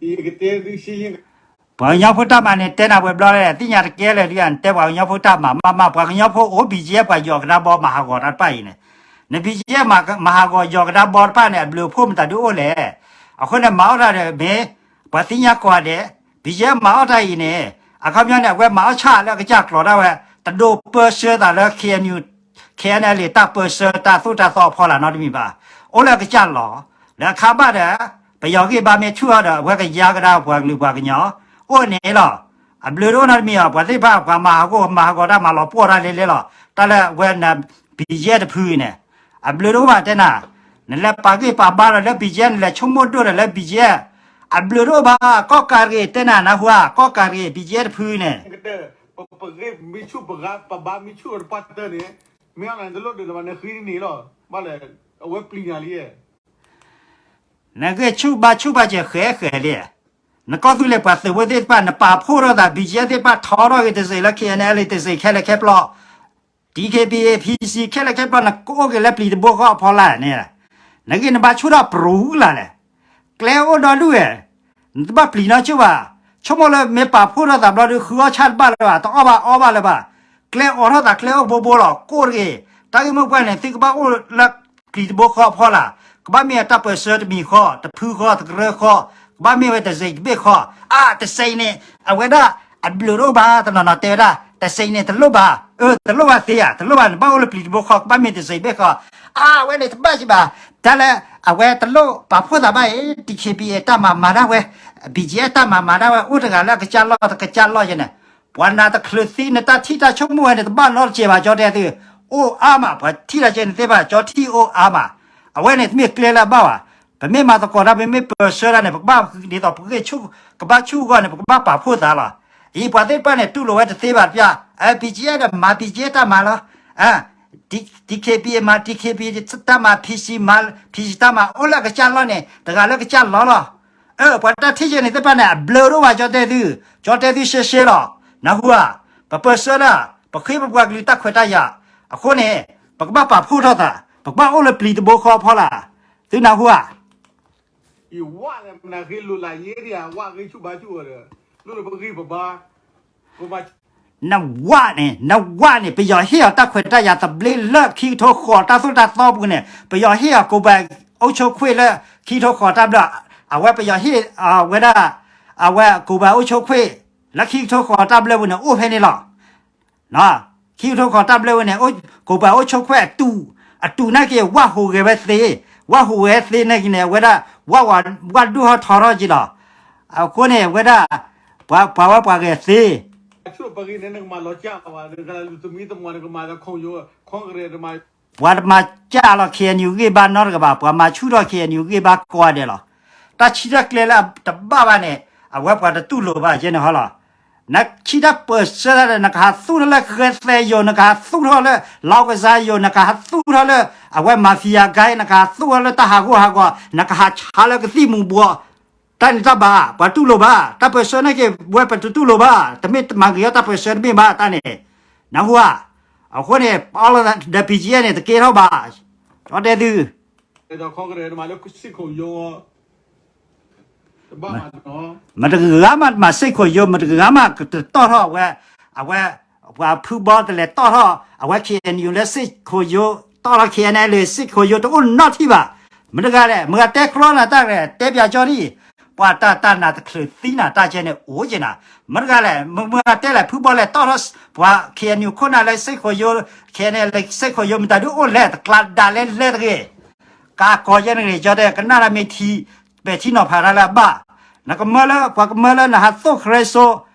ီၤ. ယကတဲသုရှင်းရှင်း, ပှၤကညီဖိတၢ်မၤန့ၣ် တဲနၤပှဲၤဘျီလဲၣ်, သ့ၣ်ညါတကဲလၢာ်ဒုး နတဲပှၤကညီဖိတၢ်မၤမးမး, ပှၤကညီဖိအိၣ် ဘံၣ်ကၠံၣ်အဲၣ် ပှၤယီၤကဒါဘီမၤဟးဂီၤတၢ်တဖၣ်အံၤန့ၣ်, န ဘံၣ်ကၠံၣ်အဲၣ် မၤဟးဂီၤယီၤကဒါဘီတဖၣ်န့ၣ် အဘျုးအဖှိၣ်မတၤဒုးအိၣ်လဲၣ်. အဃိန့ၣ် မၤအီၣ်တၢ်ဒီးမ့ၢ် ပှၤသ့ၣ်ညါကိးဂၤဒဲး, ဘံၣ်ယဲၢ်မၤအီၣ်တၢ်အံၤန့ၣ် အခီပညီန့ၣ် အဝဲမၤအီၣ်ဆၣ်လၢအကစၢ်ကျိၤဒၣ်ဝဲ, တဒိးပၢဆှၢသးလၢ KNU, KNLA တၢ်ပၢဆှၢတၢ်သိၣ်တၢ်သီအဖီလာ်နီတမံၤဘၣ်. အိၣ်လၢအကစၢ်လီၢ်, လၢအခါဘၣ်ဒီး ပယီၤဂံၢ်ဘါမ့ၢ်ဆူၣ်ထီၣ်ဒီး အဝဲကယါကဒါပှၤကလုာ်ပှၤကညီ, အိၣ်န့ၣ်လီၤ. အဘျုးတအိၣ်နီတမံၤအီၤ, ပှၤသ့ၣ်တဖၣ် ပှၤမၤဟးဂီၤ မၤဟးဂီၤတၢ်မၤလီၤပှီၢ်တၢ်လဲလဲလီၤ. တၢ်လၢအဝဲန့ၣ် ဘံၣ်ယဲၢ်တဖုအံၤန့ၣ် အဘျုးတအိၣ်ဘၣ်တဲနၤ, နလဲၤပာ်ဂံၢ်ပာ်ဘါလီၤလၢ ဘံၣ်ယဲၢ် နလဲၤဆိကမိၣ်ဒိၣ်ဒီးလၢ ဘံၣ်ယဲၢ်, အဘျုးတအိၣ်ဘၣ်, ကီၢ်ကးတဂ့ၤတဲနၤ နၢ်ဟူဧါ, ကီၢ်ကးတဂ့ၤ ဘံၣ်ယဲၢ်တဖုန့ၣ် ပပဂ့ၢ်မ့ၢ်ဆူၣ်ပဂါပဘါမ့ၢ်ဆူၣ်တပှၢ်တၢၢ်န့ၣ်, မ့ၢ်အီၤနတလိၣ်ဒုးလၢၤဘၣ် နဃ့န့ၣ်လီၤ. ဘၣ်လဲၣ်, အဝဲပျံၤနၤလံ. နဂ့ၢ်ဆူၣ်ဘါဆူၣ်ဘၣ်စဲးဃဲဃဲလံ. နကီၢ်သူလ့ၤပှၤသုးဖိသ့ၣ်တဖၣ် နပာ်ဖှိၣ်ထီၣ်သး ဘံၣ်ယဲၢ်သ့ၣ်တဖၣ်ထီထီၣ်က့ၤတစ့းလၢ KNLA တစ့းခဲလၢာ်ခဲပျီ, DKBA PC ခဲလၢာ်ခဲပျီ နကအိၣ်က့ၤလၢပျံၤတဘိဃီအဖီလာ်န့ၣ်, နဂ့ၢ်နဘါဆူၣ်ထီၣ်ပြူၤလၢ်လဲၣ်. ကျဲအိၣ်ဒီဒူၣ်ဝဲ, နတဘၣ်ပျံၤနီတဘျီဘၣ်. ဆိကမိၣ်လၢမ့ၢ်ပာ်ဖှိၣ်ထီၣ်သးဘျီဒီး ဃုအီၣ်ဆၣ်တဘၣ်လၢၤဘၣ်, တအီၣ်ဘၣ်အီဘၣ်လၢၤဘၣ်. ကျဲအိးထီၣ်သးကျဲအိၣ်ဘိဘိလီၤ. ကိၢ်တဂ့ၤ, တၢ်ဂ့ၢ်မိၢ်ပှၢ်န့ၣ် သုကဘၣ်အိၣ်လၢပျံၤတဘိဃီအဖီလာ်, ကဘၣ်မ့ၢ်ဝဲတၢ်ပၢၢ်ဆၢတမံၤဃီ, တဖုဃီ, တကရၢဃီ, ကဘၣ်မ့ၢ်ဝဲတစ့းတဘ့ၣ်ဃီ. အါ တစ့းန့ၣ် အဝဲဒၣ် အဘျုးတအိၣ်ဘၣ်, တနီၤနီၤတဲဝဲဒၣ် တစ့းန့ၣ် တလိၣ်ဘၣ်, အၢ တလိၣ်ဘၣ်သ့ဧါ, တလိၣ်ဘၣ်, နဘၣ်အိၣ်လၢပျံၤတဘိဃီ ကဘၣ်မ့ၢ်တစ့းဘ့ၣ်ဃီ. အါ အဝဲန့ၣ်တဘၣ်စံးဘၣ်, တၢ်လၢ အဝဲတလိၣ်ပာ်ဖှိၣ်သးဘၣ်အံၤ DKBA တၢ်မၤမၤဒၣ်ဝဲ, BGF တၢ်မၤမၤဒၣ်ဝဲ အိၣ်တဂၤလၢအကစၢ်လီၢ်တကစၢ်လီၢ်ယဲန့ၣ်, ပှၤနၤတချုးသံ နတၢ်ထံၣ်တၢ်ဆိကမိၣ်ဝဲန့ၣ် တဘၣ်နီတစဲးဘၣ် ကၠီတဲသု, အိၣ်အါမး ပှၤထံၣ်တၢ်ကဲန့ၣ်သ့ၣ်တဖၣ် ကၠီထံၣ်အိၣ်အါမး. အဝဲန့ၣ်တမ့ၢ်ကျဲလၢအဘၣ်ဘၣ်. ပမ့ၢ်မၤသကိးတၢ် ပမ့ၢ်ပၢၢ်ဆၢတၢ်န့ၣ် ပကဘၣ်ဒ်သိးပဂ့ၢ်ဆူၣ် ကဘၣ်ဆူၣ်အဂီၢ်န့ၣ် ပကဘၣ်ပာ်ဖှိၣ်သးလီၤ. အံၤပှၤသ့ၣ်တဖၣ်န့ၣ် တူၢ်လိာ်ဝဲတသ့ဘၣ်တပျၢ်, BGF ဒီးမၤ BGF တၢ်မၤလီၤ. DKBA မၤ DKBA တၢ်မၤ, PC မၤ PC တၢ်မၤ အိၣ်လၢအကစၢ်လီၢ်န့ၣ် တဂၤလၢကစၢ်လီၢ်လီၤ. အၢ ပှၤတၢ်ထံၣ်ကဲန့ၣ်သ့ၣ်တဖၣ်န့ၣ် အဘျုးတအိၣ်ဘၣ် ကၠီတဲသု, ကၠီတဲသုရှဲရှဲလီၤ. နၢ်ဟူဧါ, ပပၢၢ်ဆၢဒၣ် ပဃ့ပပှၤကလုာ်တၢ်ခွဲးတၢ်ယာ်, အဃိန့ၣ် ပကဘၣ်ပာ်ဖှိၣ်ထီၣ်သး, ပကဘၣ်အိၣ်လၢပျံၤတဘိဃီအဖီလာ်, သုနၢ်ဟူဧါ. ယဝၣ်လၢမနၤဃ့လိာ်လၢယဲဒံးဧါ, ဝၣ်ဂ့ၢ်ဆူၣ်ဘါဆူၣ်အီၤဒီး လိၣ်လၢပဂံၢ်ပဘါ နဝၣ်န့ၣ်, နဝၣ်န့ၣ် ပယီၤဟ့ၣ်အီၤတၢ်ခွဲးတၢ်ယာ်သဘျ့လၢခံကထိဃိးတၢ်သိၣ်တၢ်သီပူၤန့ၣ် ပယီၤဟ့ၣ်အီၤ ကိုယ်ပိုင်အုပ်ချုပ်ခွင့်လၢခံကထိဃိးတၢ်ဘျၢ, အဝဲပယီၤဟ့ၣ်ဝဲဒၣ် အဝဲ ကိုယ်ပိုင်အုပ်ချုပ်ခွင့် လၢခံကထိဃိးတၢ်ဘျၢပူၤန့ၣ် အိၣ်ဖဲန့ၣ်လီၤ. ခံကထိဃိးတၢ်ဘျၢဝဲန့ၣ် ကိုယ်ပိုင်အုပ်ချုပ်ခွင့်အတုၤ, အတုၤနာ်က့ ဝၣ်ဟူးဂဲၤဝဲသ့, ဝၣ်ဟူးဂဲၤသ့နာ်က့န့ၣ် အဝဲဒၣ် ဝၣ်ဒူၣ်ထီၣ်ထီထီၣ်က့လီၤ. အဃိန့ၣ် အဝဲဒၣ် ပှၤဝဲပှၤဂဲၤသ့ ပှၤတမၤကၢ်လီၤ KNU ဂံၢ်ဘါနီတဂၤဘၣ်, ပှၤမၤဆူၣ်ထီၣ် KNU ဂံၢ်ဘါကိးဂၤဒဲးလီၤ. တၢ်ဆၢထၢၣ်ကျဲလၢတဘၣ်ဘၣ်န့ၣ် အဝဲပှၤတတူၢ်လိာ်ဘၣ်ယဲန့ၣ်ဟီလီၤ. နဆၢထၢၣ်ပၢၢ်ဆၢတၢ်ဒီး နကဟးသူၣ်ထီၣ်လၢဃဲသဲယိာ်, နကဟးသူၣ်ထီၣ်လၢလီကစၢ်ယိာ်, နကဟးသူၣ်ထီၣ်လၢ အဝဲ mafia gang, နကဟးသူၣ်ထီၣ်လၢတၢ်ဟးဂူာ်ဟးဂီၤ, နကဟးဆါလၢကသံၣ်မူၤဘှီး, တၢ်န့ၣ်တၢ်ဘၣ်, ပှၤတူၢ်လိာ်ဘၣ်, တၢ်ပၢၢ်ဆၢနာ်က့ ဝဲပတတူၢ်လိာ်ဘၣ်, တမ့ၢ်မၤဂ့ၤအီၣ်တၢ်ပၢၢ်ဆၢတမ့ၢ်ဘၣ်တၢ်န့ၣ်, နၢ်ဟူဧါ. အဃိန့ၣ် ပအီလီၤဒီး BGF န့ၣ် တကဲထီၣ်ဘၣ်, ကၠီတဲသု မတဂၤမးတမၤစ့ၢ်ခိၣ်ယိ, မတဂၤမးကတီၢ်ထီၣ်အဝဲ, အဝဲ, ပှၤဖုဘီတလဲၤတီၢ်ထီၣ် အဝဲ KNU လၢစ့ၢ်ခိၣ်ယိ, တီၢ်ထီၣ် KNLA စ့ၢ်ခိၣ်ယိ တအိၣ်နီတထံၣ်ဘၣ်. မတဂၤလဲၣ်, မတဂၤတဲကျီနၤတၢ်လဲၣ်, တဲပၠးကၠီဒ်အံၤ, ပှၤတၢ်တၢ်နးတချုးသံနၤတၢ်ကဲန့ၣ် အိၣ်က့နၤ, မတဂၤလဲၣ်, မတဂၤတဲလဲၣ်, ဖုဘီလဲၤတီၢ်ထီၣ် ပှၤ KNU ခိၣ်နၢ်လၢစ့ၢ်ခိၣ်ယိ, KNLA စ့ၢ်ခိၣ်ယိ မတၤဒုအိၣ်လဲၣ်, တကျါဒၣ်လဲလဲတဂ့ၤ ကးကီးယဲၢ်နဂ့ၤ ကၠီတဲ ကနၣ်တၢ်မ့ၢ်ထံ, ပဲာ်ထံနီၤဖးတၢ်လၢအဘၣ်, နကမၢလၢ ပှၤကမၢလၢနဟးသိၣ် ခရ့စိ,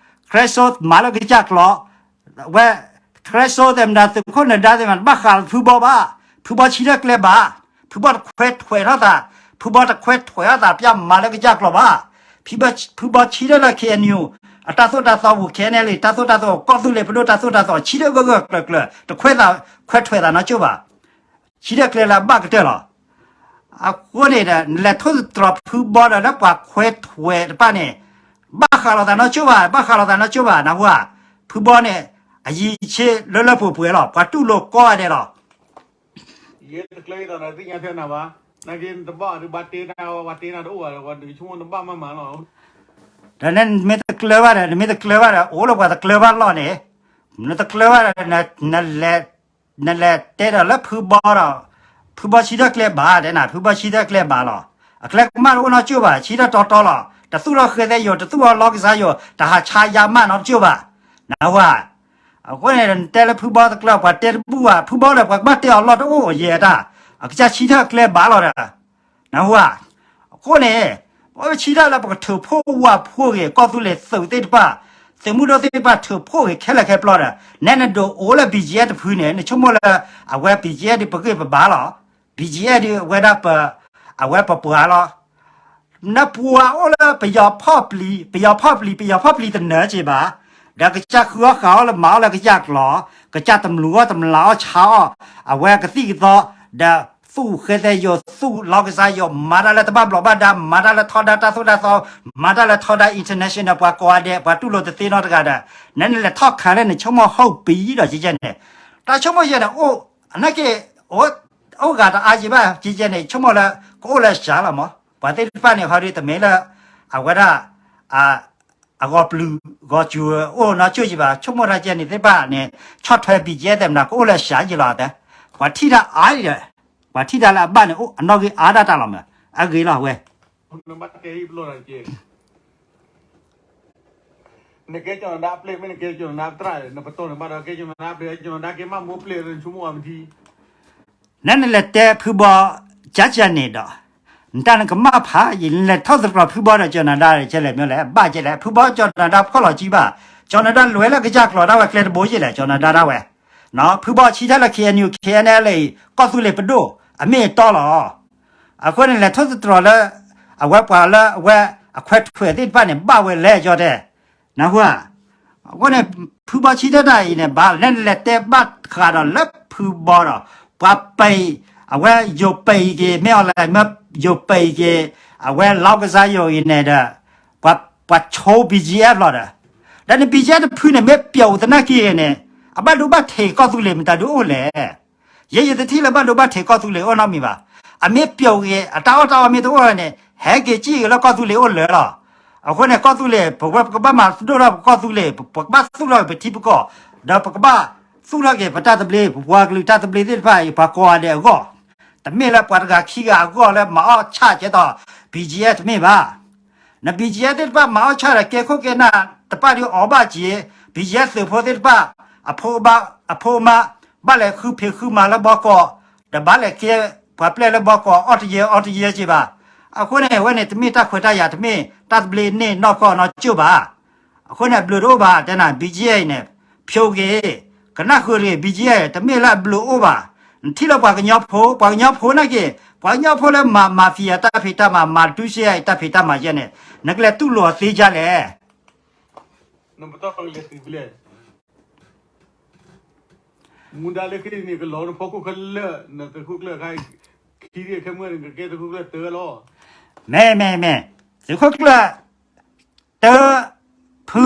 ခရ့စိမၤလၢကစၢ်ကျိၤ, ဝဲ ခရ့စိသ့ၣ်မတၤ သုးခိၣ်နၢၤဒါသ့ၣ်မတၤ တဘၣ်ဃးလီၤဖုဘီဘၣ်, ဖုဘီဆၢထၢၣ်ကျဲဘၣ်, ဖုဘီတခွဲးထွဲးထီၣ်သး, ဖုဘီတခွဲးထွဲးထီၣ်သး ပျၢ်မၤလၢကစၢ်ကျိၤဘၣ်, ဖုဘီဆၢထၢၣ်လၢ KNU အတၢ်သိၣ်တၢ်သီပူၤ KNLA တၢ်သိၣ်တၢ်သီ ကီၢ်သူလ့ၤပဒိၣ်တၢ်သိၣ်တၢ်သီ ဆၢထၢၣ်ဂၢၢ်ဂၢၢ်ကျၢၤကျၢၤ တခွဲးသး ခွဲးထွဲးသးနီတကၠိၢ်ဘၣ်. ဆၢထၢၣ်ကျဲလၢအဘၣ်ကတၢၢ်လီၤ. အဃိန့ၣ်ဒီး နလဲၤထိၣ်သတြီၤဖုဘီဒီး လၢပှၤခွဲးထွဲးတဖၣ်န့ၣ် ဘၣ်ဃးလိာ်သးနီတကၠိၢ်ဘၣ်, ဘၣ်ဃးလိာ်သးနီတကၠိၢ်ဘၣ် နၢ်ဟူဧါ. ဖုဘီန့ၣ် အရည်အချင်းလၢလၢပှဲၤပှဲၤလီၤ, ပှၤတူၢ်လိာ်ကိးဂၤဒဲးလီၤ. ယဲတကျၢၤအသးဒီးသ့ၣ်ညါထဲနၤဘၣ်, နာ်က့နတဘၣ်အီၤဒီး ဘၣ်တဲနၤ, ဘၣ်တဲနၤတအိၣ်ဘၣ်ဒီး ပှၤဒုးဆိကမိၣ်နဘၣ်မးမးလီၤ. ဒီးနမ့ၢ်တကျၢၤဘၣ်ဒီး, နမ့ၢ်တကျၢၤဘၣ်ဒီး အိၣ်လၢပှၤတကျၢၤဘၣ်လီၢ်န့ၣ်, နတကျၢၤဘၣ်ဒီး နလဲၤတဲဒီးလၢဖုဘီဒီး, ဖုဘီဆၢထၢၣ်ကျဲဘၣ်တဲနၤ, ဖုဘီဆၢထၢၣ်ကျဲဘၣ်လီၤ. အကျဲကမၣ်တအိၣ်နီတကၠိၢ်ဘၣ်, ဆံထၢၣ်တီတီလီၤ, တသူၣ်ထီၣ်ဃဲသဲယိာ်, တသူၣ်ထီၣ်လီကစၢ်ယိာ်, တဟးဆါယါမၢ်နီတကၠိၢ်ဘၣ်, နၢ်ဟူဧါ. အဃိန့ၣ် နတဲလၢဖုဘီတကျၢၤ ပှၤတဲတဘူၣ်ဘၣ်, ဖုဘီဒီး ပှၤကဘၣ်တဲအီၤလီၢ်တအိၣ်ယဲၢ်တၢ်, အကစၢ်ဆံထၢၣ်ကျဲဘၣ်လီၤဒီး, နၢ်ဟူဧါ. အဃိန့ၣ် ပဝဲပဆံထၢၣ်လၢပကထုးဖှိၣ်ဝးဖှိၣ်ဂ့ၤ ကီၢ်သူလ့ၤသုးသ့ၣ်တဖၣ်, သုးမုၢ်ဒိၣ်သ့ၣ်တဖၣ် ထုးဖှိၣ်ဂ့ၤခဲလၢာ်ခဲဆ့ဒီး, နဲနဒိးအိၣ်လၢ ဘီၣ်ကၠံၣ်အ့ၣ် တဖုန့ၣ် နဆိကမိၣ်လၢ အဝဲ ဘီၣ်ကၠံၣ်အ့ၣ် ဒ်ပဂ့ၢ်ပဘါလီၤ. ဘီၣ်ကၠံၣ်အ့ၣ် ဒ်အဝဲဒၣ်ပ အဝဲပပှၤလီၤ. နပှၤအိၣ်လၢပယီၤဖီၣ်ပျံၤ, ပယီၤဖီၣ်ပျံၤ, ပယီၤဖီၣ်ပျံၤတနၢၤက့ၤဘၣ်, ဒီးကစၢ်ဃုအီၣ်ဃုအီၣ်လၢမၤအီၣ်လၢကစၢ်ကျိာ်, ကစၢ်တမျိးအီၣ်တမျာ်အီၣ်ဆါအီၣ်, အဝဲကသံၣ်ကသီ, ဒီးသူၣ်ဃဲသဲယိာ်, သူၣ်လီကစၢ်ယိာ်, မၤတၢ်လၢတဘၣ်ဘျီးဘၣ်ဒါ, မၤတၢ်လၢထီဒါတၢ်သိၣ်တၢ်သီ, မၤတၢ်လၢထီဒါ international ပှၤကိးဂၤဒဲး, ပှၤတူၢ်လိာ်တသ့နီတဂၤဒီး, နနလဲၤထီၣ်ခးလၢနဆိကမိၣ် ဟီၣ်ပံၤဒီးကဲကဲန့ၣ်, တၢ်ဆိကမိၣ်ယဲၢ်န့ၣ် အိၣ်, အနာ်က့ အိၣ်ဂၤတအါယံၤဘၣ်ကဲကဲန့ၣ် ဆိကမိၣ်လၢ ကအိၣ်လၢစှၤလီၤမး, ပှၤသ့ၣ်တဖၣ်န့ၣ် ဟီဒ်တမ့ၢ်လၢ အဝဲဒၣ် အဂီၤပျုၤဂီၤစူၤအိၣ်နီတကၠိၢ်ယံၤဘၣ်, ဆိကမိၣ်တၢ်ကဲန့ၣ်သ့ၣ်တဖၣ်န့ၣ် ဆီၣ်ထွဲ ဘီၣ်ကၠံၣ်အ့ၣ် သ့ၣ်မနၤ ကအိၣ်လၢစှၤယံၤလီၤတဲ, ပှၤထံၣ်တၢ်အါဒီး, ပှၤထံၣ်တၢ်လၢအဘၣ်န့ၣ် အိၣ်အနီၣ်ဂံၢ်အါဒၣ်တၢ်လီၤမး, အဂ့ၤလီၤဝဲ နကဲကၠီနဒါပျဲၢ် မ့ၢ်နကဲကၠီနဒါပတြၢ် နပတီၢ်န့ၣ်ဘၣ်ဒီး ကဲကၠီနဒါပျဲၢ် ကၠီနဒါကဲမးမိၢ်ပျဲၢ် နဆိကမိၣ်အမတံၤ နနလဲၤတဲဖုဘီ ကၠၢကၠၢန့ၣ်ဒီး, နတၢ်နကမၣ်ဖးယံာ် နလဲၤထီၣ်သတြီၤဖုဘီဒီးကၠီနဒါ ကဲလဲၣ်မ့ၢ်လဲၣ် ဘၣ်ကဲလဲၣ် ဖုဘီကၠီနဒါဖီၣ်လီၤကံဘၣ်, ကၠီနဒါလဲၤလၢကစၢ်ကျိာ်ဒၣ်ဝဲ ကျဲတဘိယဲၢ်လဲၣ် ကၠီနဒါဒၣ်ဝဲ, ဖုဘီဆံထၢၣ်လၢ ခ့ၣ်အဲၣ်ယူၣ် ခ့ၣ်အဲၣ်ယူၣ် အံၤ ကီၢ်သူလ့ၤပဒိၣ် အမ့ၢ်အတီလီၤ. အဃိန့ၣ် လဲၤထီၣ်သတြီၤလၢ အဝဲပှၤလၢအဝဲအခွဲးထွဲးသ့ၣ်တဖၣ်န့ၣ် ဘၣ်ဝဲလဲၣ်ကၠီတဲ နၢ်ဟူဧါ. အဃိန့ၣ် ဖုဘီဆံထၢၣ်တၢ်အံၤန့ၣ် ဘၣ်လဲၣ်နလဲၤတဲဘၣ်ဃးဒီးလၢဖုဘီဒီး ပှၤပံၤ အဝဲယိၤပံၤက့ၤ မ့ၢ်အီၤလဲၣ် မ့ၢ်ယိၤပံၤက့ၤ အဝဲလီကစၢ်ယိၤအံၤန့ၣ်ဒီး ပှၤဆိ ဘီၣ်ကၠံၣ်အ့ၣ် လီၤဒီး ဒီးန ဘီၣ်ကၠံၣ်အ့ၣ် တဖုန့ၣ် မ့ၢ်ပျီသနာ်က့န့ၣ် အဘၣ်ဒိဘၣ်ထံးကီၢ်သူလ့ၤမတၤဒုအိၣ်လဲၣ်. ယဲယတထံၣ်လၢဘၣ်ဒိဘၣ်ထံးကီၢ်သူလ့ၤအိၣ်နီတမံၤဘၣ်. အမ့ၢ်ပျီဂ့ၤ အတၢ်အီၣ်တၢ်အီမ့ၢ်တအိၣ်န့ၣ် ဟဲက့ၤကံၣ်ဂ့ၤလၢကီၢ်သူလ့ၤအိၣ်လၢာ်လီၤ. အဃိန့ၣ် ကီၢ်သူလ့ၤ ပဝဲပကဘၣ်မၤသဒိၣ်ထီၣ်ပကီၢ်သူလ့ၤ ပကဘၣ်သူၣ်ထီၣ်က့ၤပထံပကီၢ် ဒီးပကဘၣ်သူၣ်ထီၣ်က့ၤပတၢ်သဘျ့ ပပှၤကလုာ်တၢ်သဘျ့သ့ၣ်တဖၣ်အံၤ ပှၤကိးဂၤဒဲးအဂီၢ် တမ့ၢ်လၢပှၤတဂၤခံဂၤအဂီၢ်လၢမၤအီၣ်ဆၣ်ကဲသိး ဘီၣ်ကၠံၣ်အ့ၣ် တမ့ၢ်ဘၣ်. န ဘီၣ်ကၠံၣ်အ့ၣ် သ့ၣ်တဖၣ်မၤအီၣ်ဆၣ်ဒီး ကဲခိၣ်ကဲနၢ်တပၣ်ဒုးအီၤဘၣ်က့ၤ ဘီၣ်ကၠံၣ်အ့ၣ် သုးဖိသ့ၣ်တဖၣ် အဖိအမါ ဘၣ်လဲၤဃုဖံးဃုမၤလၢဘီကီး ဒီးဘၣ်လဲၤကဲပှၤပျဲၢ်လၢဘီကီး အီၣ်တယဲၢ်အီတယဲၢ်က့ၤဘၣ်. အဃိန့ၣ် အဝဲန့ၣ် တမ့ၢ်တၢ်ခွဲးတၢ်ယာ် တမ့ၢ်တၢ်သဘျ့န့ၢ်နီၢ်ကီၢ်နီကၠိၢ်ဘၣ်. အဃိန့ၣ် အဘျုးတအိၣ်ဘၣ် တဲနၤ ဘီၣ်ကၠံၣ်အ့ၣ် န့ၣ် ဖျိက့ၤ ကနၣ်ဃုာ်တဂ့ၤ ဘီၣ်ကၠံၣ်အ့ၣ် တမ့ၢ်လၢအဘျုးအိၣ်ဘၣ်. နထံၣ်လၢပှၤကညီဖိ ပှၤကညီဖိနာ်က့ ပှၤကညီဖိလၢမၤ mafia တၢ်ဖံးတၢ်မၤ မၤဒူစ့အံၤ တၢ်ဖံးတၢ်မၤယဲၢ်န့ၣ် နကလဲၤတူၢ်လိာ်အီၤသ့ဒ်လဲၣ်. နပတီၢ်ကလဲၤသုးဘျဲၣ် မူဒါလၢခံန့ၣ် ကလီၤနဖီခိၣ်ခဲလၢာ် နသုးခိၣ်ကျၢၢ်ခါ ခံဒ့ခဲမုၢ်န့ၣ် ကကဲသုးခိၣ်ကျၢၢ်တၢလီၤ. မ့ၢ် မ့ၢ် မ့ၢ် သုးခိၣ်ကျၢၢ်တၢ ဖု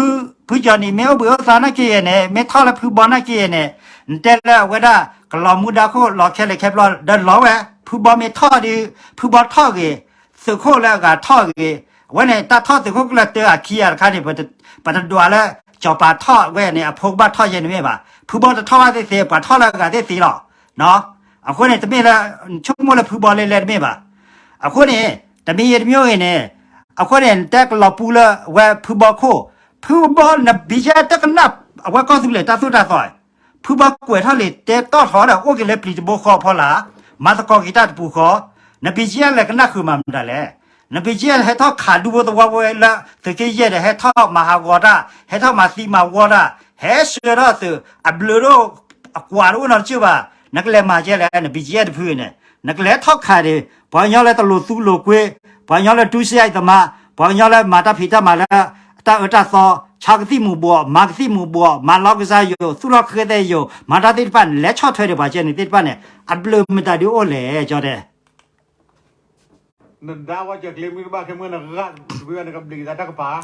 ဖုကၠီနံၤ မ့ၢ်အိၣ်ဘှံးအိၣ်သါနာ်က့ယဲၢ်န့ၣ် မ့ၢ်ထီၣ်လၢဖုဘီနာ်က့ယဲၢ်န့ၣ် နတဲလၢအဝဲဒၣ် ကလီၤမူဒါခိၣ်လီၤခဲလၢာ်ခဲပျီ ဒီးလီၤဝဲ ဖုဘီမ့ၢ်ထီၣ်ဒီး ဖုဘီထီၣ်ဂ့ၤ သုးခိၣ်လၢအဂၤထီၣ်ဂ့ၤ အဝဲန့ၣ် တၢ်ထီၣ်သုးခိၣ်ကျၢၢ်တၢအခံဂၤတခါန့ၣ် ပတဒွးလၢ ကၠီၤပၤထီၣ်ဝဲန့ၣ် အဖိကဘၣ်ထီၣ်ယဲၢ်န့ၣ်မ့ၢ်ဘၣ်. ဖုဘီတထီၣ်ဘၣ်သ့ၣ်သ့ၣ် ပှၤထီၣ်လၢအဂၤသ့ၣ်သ့လီၤ. အဃိန့ၣ် တမ့ၢ်လၢ ဆိကမိၣ်လၢဖုဘီလဲၤလဲၤတမ့ၢ်ဘၣ်. အဃိန့ၣ် တမံၤဂ့ၤတမံၤဂ့ၤန့ၣ် အဃိန့ၣ် နတဲကလီၤပူၤလၢဝဲဖုဘီခိၣ် ဖုဘီ န ဘီၣ်ကၠံၣ်အ့ၣ် တကနၣ်အဝဲကီၢ်သူလ့ၤတၢ်သိၣ်တၢ်သီ ဖုဘီကွဲးထီၣ်လံ တဲတီၢ်ထီၣ်ဒီး အိၣ်က့ၤလၢပျံၤတဘိဃီဖီလာ် မၤသကိးက့ၤတၢ်တပူၤဃီ န ဘီၣ်ကၠံၣ်အ့ၣ် လဲၤကနၣ်ဃုာ်မၤမတၤလဲၣ်. န ဘီၣ်ကၠံၣ်အ့ၣ် ဟဲထီၣ်ခးဒူဖိသဝီဖိလၢသုးက့ယဲၢ်ဒီး ဟဲထီၣ်မၤဟးဂီၤတၢ် ဟဲထီၣ်မၤသံမၤဝီတၢ် ဟဲဆှၢထီၣ်သုး အဘျုးတအိၣ်အကွၢ်တအိၣ်နီတကၠိၢ်ဘၣ်. နကလဲၤမၤကဲလဲၣ် န ဘီၣ်ကၠံၣ်အ့ၣ် တဖုန့ၣ် နကလဲၤထီၣ်ခးဒီး ပှၤကညီလၢတလိၤသူလိၤကွ့ ပှၤကညီလၢဒူစ့အံၤသမါ ပှၤကညီလၢမၤတၢ်ဖံးတၢ်မၤလၢ တၢ်အၢတၢ်သီ ဆါကသံၣ်မူၤဘှီး မၤကသံၣ်မူၤဘှီး မၤလီကစၢ်ယိာ် သူၣ်ထီၣ်ဃဲသဲယိာ် မၤတၢ်သ့ၣ်တဖၣ်န့ၣ် လဲၤဆီၣ်ထွဲဒီးပှၤကဲန့ၣ်သ့ၣ်တဖၣ်န့ၣ် အဘျုးမတၤဒုအိၣ်လဲၣ် ကၠီတဲ နဒါဝဲကၠီကျဲမ့ၢ်တဘၣ်ခဲမုၢ်နဂၤ တဘ့ၣ်ဘၣ်နကဘျံးကဒါတၢ်ကပၤ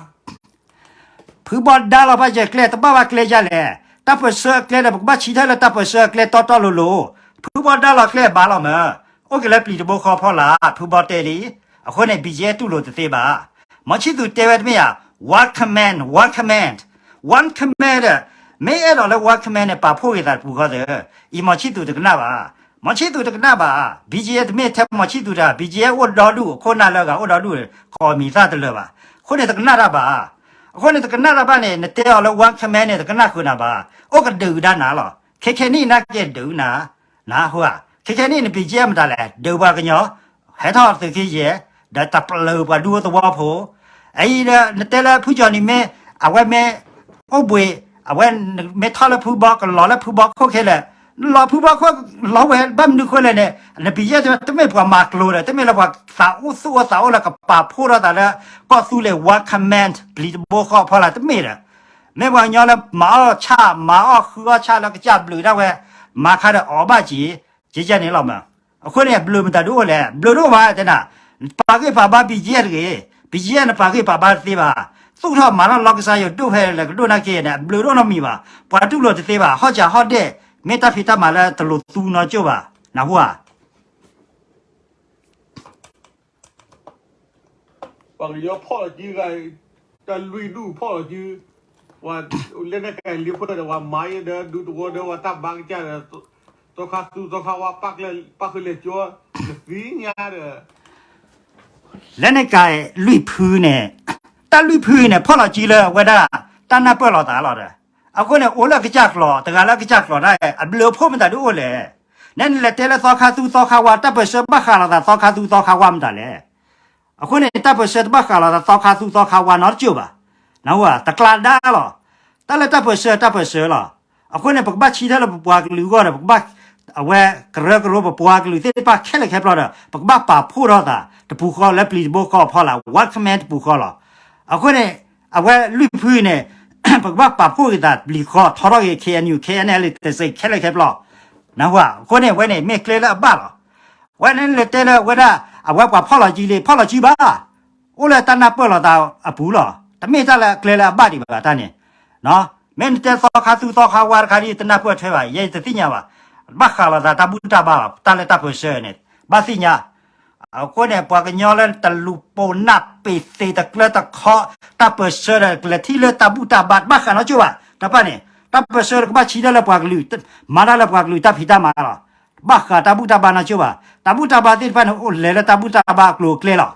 ဖုဘီဒါလီၤဘၣ်ကၠီကျဲ တဘၣ်ဘၣ်ကျဲယါလဲၣ်. တၢ်ပၢၢ်ဆၢအကျဲဒီး ပကဘၣ်ဆံးထီၣ်လၢတၢ်ပၢၢ်ဆၢအကျဲတီတီလိၤလိၤ. ဖုဘီဒါလီၤကျဲဘၣ်လီၤမး အိၣ်က့ၤလၢပျံၤတဘိဃီဖီလာ် ဖုဘီတဲလံ. အဃိန့ၣ် ဘီၣ်ကၠံၣ်အ့ၣ် တူၢ်လိာ်တသ့ဘၣ်. မီၤဆံၣ်သူးတဲဝဲတမ့ၢ်ဧါ one command, one command, one command ဒီး မ့ၢ်အဲၣ်ဒိးလၢ one command န့ၣ် ပာ်ဖှိၣ်က့ၤသးတပူၤဃီသၢ အံၤမီၤဆံၣ်သူးတကနၣ်ဘၣ်. မီၤဆံသူးတကနၣ်ဘၣ်, BGF တမ့ၢ်ထဲမီၤဆံသူးတၢ်, BGF အိၣ်ဒီဒူၣ်, ခိၣ်နၢ်လၢအဂၤအိၣ်ဒီဒူၣ်, ကိးမံၤသၣ်တလၢာ်ဘၣ်. အဃိန့ၣ်တကနၣ်တၢ်ဘၣ်. အဃိန့ၣ်တကနၣ်တၢ်ဘၣ်န့ၣ် နတဲအီၤလၢ one command န့ၣ် တကနၣ်ဃုာ်နၤဘၣ်. အိၣ်ကဒုးကဒါနၤလီၤ. ခဲခဲနံၣ်နကဲဒုးနၤ, နၢ်ဟူဧါ. ခဲခဲနံၣ်န BGF မတၤလဲၣ်, ဒုးပှၤကညီ, ဟဲထီၣ်သုးက့ယဲၢ်, ဒီးတပျုာ်ပှၤဒူသဝီဖိ အအံၤဒီး နတဲလၢဖုကၠီၤနံၤမ့ၢ် အဝဲမ့ၢ်အိၣ်ဘှံး, အဝဲမ့ၢ်ထီၣ်လၢဖုဘီ ကလီၤလၢဖုဘီခိၣ်ခဲလၢာ်, လီၤဖုဘီခိၣ် လီၤဝဲဘၣ်မနုၤဃိလဲၣ်န့ၣ်, န BGF တမ့ၢ်ပှၤမၤကျိၤဒီး တမ့ၢ်လၢပှၤသးအိၣ်သူၣ်အိၣ်သးအိၣ်လၢကပာ်ဖှိၣ်ထီၣ်သးလၢ ကီၢ်သူလ့ၤ one command ပျံၤတဘိဃီအဖီလာ် တမ့ၢ်ဒီး မ့ၢ်ပှၤကညီလၢမၤအီၣ်ဆၣ် မၤအီၣ်ဃုအီၣ်ဆၣ်လၢကစၢ်ဘျုးဒၣ်ဝဲ, မၤခါဒီးအီၣ်ဘၣ်က့ၤ, ကကဲန့ၣ်လီၤမး. အဃိန့ၣ် ဘျုးမတၤဒုးအိၣ်လဲၣ်, ဘျုးတအိၣ်ဘၣ်တဲနၤ, ပာ်ဂ့ၢ်ပာ်ဘါ BGF တဂ့ၤ, BGF န့ၣ်ပာ်ဂ့ၢ်ပာ်ဘါတသ့ဘၣ်, သူၣ်ထီၣ်မၤထီၣ်လီၢ်ကစၢ်ယိၤဒိၣ်ဖဲလဲၣ်ကဒိၣ်နာ်က့န့ၣ် အဘျုးတအိၣ်နီတမံၤဘၣ်, ပှၤတူၢ်လိာ်တသ့ဘၣ်, ဟီၣ်စၢဟီၣ်ဒဲၣ်, မ့ၢ်တၢ်ဖံးတၢ်မၤလၢတလိၤသူနီကၠိၣ်ဘၣ်, နၢ်ဟူဧါ. ပှၤကညီဖီၣ်လီၤစုဂၤ, တၢ်လွံၢ်ဒူၣ်ဖီၣ်လီၤစု, ပှၤလၢန့ၣ်ကလံၤဖၢဒီး ပှၤမၤယဲဒီး ဒူသဝီဒီး ပှၤတၢ်ဘါကစၢ်ဒီး သီခါသူသီခါဝါ ပၣ်ဃုာ်လဲၤကၠီ, နသ့ၣ်ညါဒီး လၢန့ၣ်ကလွံၢ်ဖုန့ၣ်, တၢ်လွံၢ်ဖုန့ၣ် ဖီၣ်လီၤစုလၢအဝဲဒၣ် တၢ်နၢ်ပၢၢ်လိာ်သးလီၤဒီး, အဃိန့ၣ် အိၣ်လၢကစၢ်ကျိာ် တဂၤလၢကစၢ်ကျိာ်တၢ် အဘျုးအဖှိၣ်မတၤဒုးအိၣ်လဲၣ်. နဲနလဲၤတဲလၢသီခါသူသီခါဝါ တၢ်ပၢၢ်ဆၢဘၣ်ဃးလိာ်သးသီခါသူသီခါဝါမတၤလဲၣ်. အဃိန့ၣ် တၢ်ပၢၢ်ဆၢတဘၣ်ဃးလိာ်သးသီခါသူသီခါဝါနီတကၠိၣ်ဘၣ်. နၢ်ဟူဧါ, တကျါဒါလီၤ. တၢ်လၢတၢ်ပၢၢ်ဆၢ တၢ်ပၢၢ်ဆၢလီၤ. အဃိန့ၣ် ပကဘၣ်ဆၢထၢၣ်လၢပပှၤကလုာ်အဂီၢ်ဒီး ပကဘၣ် အဝဲကရၢကရိပပှၤကလုာ်သ့ၣ်တဖၣ်ခဲလၢာ်ခဲဆ့ဒီး ပကဘၣ်ပာ်ဖှိၣ်ထီၣ်သးတပူၤဃီလၢပျံၤတဘိဃီအဖီလာ် one command တပူၤဃီလီၤ. အဃိန့ၣ် အဝဲလွံၢ်ဖုန့ၣ် ပကဘၣ်ပာ်ဖှိၣ်က့ၤသးပျံၤဃီ ထီထီၣ်က့ၤ KNU KNLA တစဲးခဲလၢာ်ခဲဆ့ နၢ်ဟူဧါ. အဃိန့ၣ် အဝဲန့ၣ် မ့ၢ်ကျဲလၢအဘၣ်လီၤ. ဝဲန့ၣ်လဲၤတဲလၢအဝဲဒၣ် အဝဲပှၤဖီၣ်လီၤစုလံ ဖီၣ်လီၤစုဘၣ်. အိၣ်လၢတၢ်နၢ်ပၢၢ်လိာ်သးအပူၤလီၤ. တမ့ၢ်တၢ်လၢအကျဲလၢအဘၣ်ဒံးဘၣ်တၢ်န့ၣ် မ့ၢ်နတဲသီခါသူသီခါဝါတခါဒ် တနၢ်ပၢၢ်ထွဲဘၣ် ယဲယတသ့ၣ်ညါဘၣ်. ဘၣ်ဃးလိာ်သးတၢ်ဘူၣ်တၢ်ဘါဘၣ် တၢ်လၢတၢ်ပၢၢ်ဆၢန့ၣ် ဘၣ်သ့ၣ်ညါ. အဃိန့ၣ် ပှၤကညီလၢတလူၤပိာ်နၢ်ပ့ၤသ့တကျၢတခီ တၢ်ပၢၢ်ဆၢဒီးကလဲၤထံၣ်လၢတၢ်ဘူၣ်တၢ်ဘါ တဘၣ်ဃးနီတကၠိၣ်ဘၣ်. တၢ်တဖၣ်န့ၣ် တၢ်ပၢၢ်ဆၢကဘၣ်ဆၢထၢၣ်လၢပှၤကလုာ် မၤတၢ်လၢပှၤကလုာ်တၢ်ဖံးတၢ်မၤလီၤ. တဘၣ်ဃးတၢ်ဘူၣ်တၢ်ဘါနီတကၠိၣ်ဘၣ်. တၢ်ဘူၣ်တၢ်ဘါသ့ၣ်တဖၣ်န့ၣ် အိၣ်လဲၤလၢတၢ်ဘူၣ်တၢ်ဘါအကျိၤအကျဲလီၤ.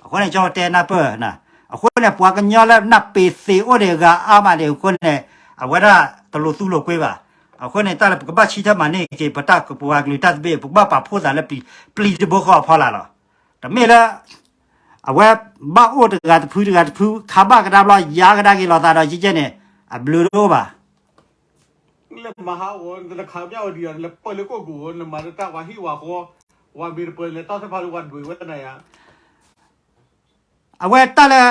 အဃိန့ၣ် ကၠီတဲနၢ်ပၢၢ်, အဃိန့ၣ် ပှၤကညီလၢနၢ်ပ့ၤသ့အိၣ်ဒံးဂၤအါမးဒံးအဃိန့ၣ် အဝဲဒၣ်တလူၤသူလိာ်ကွံာ်ဘၣ်. အဃိန့ၣ် တၢ်လၢပကဘၣ်ဆၢထၢၣ်မၤန့ၢ်က့ၤ ပတၢ်ကပှၤကလုာ်တၢ်သဘ့ၣ် ပကဘၣ်ပာ်ဖှိၣ်သးလၢပျံၤတဘိဃီအဖီလာ်လီၤ. တမ့ၢ်လၢ အဝဲဘၣ်အိၣ်တဂၤတဖုတဂၤတဖု ခးဘၣ်ကဒါဘျီ ယါကဒါက့ၤလိာ်သးဒီးကဲကဲန့ၣ် အဘျုးတအိၣ်ဘၣ်. နလဲၤမၤဟးဂီၤ နတခးမၠၣ်ဝတံၤဒီး နလဲၤပၢၢ်လၢကအိၣ်ကဝီၤ နမၤလၢတၢ်ဝၤဟံၣ်ဝၤဃီ, ဝၤမ့ၢ်တပၢၤလဲၤတီၢ်သ့ၣ်တဖၣ်လၢဝၤဒွံးဝဲနၤယါ အဝဲတၢ်လၢ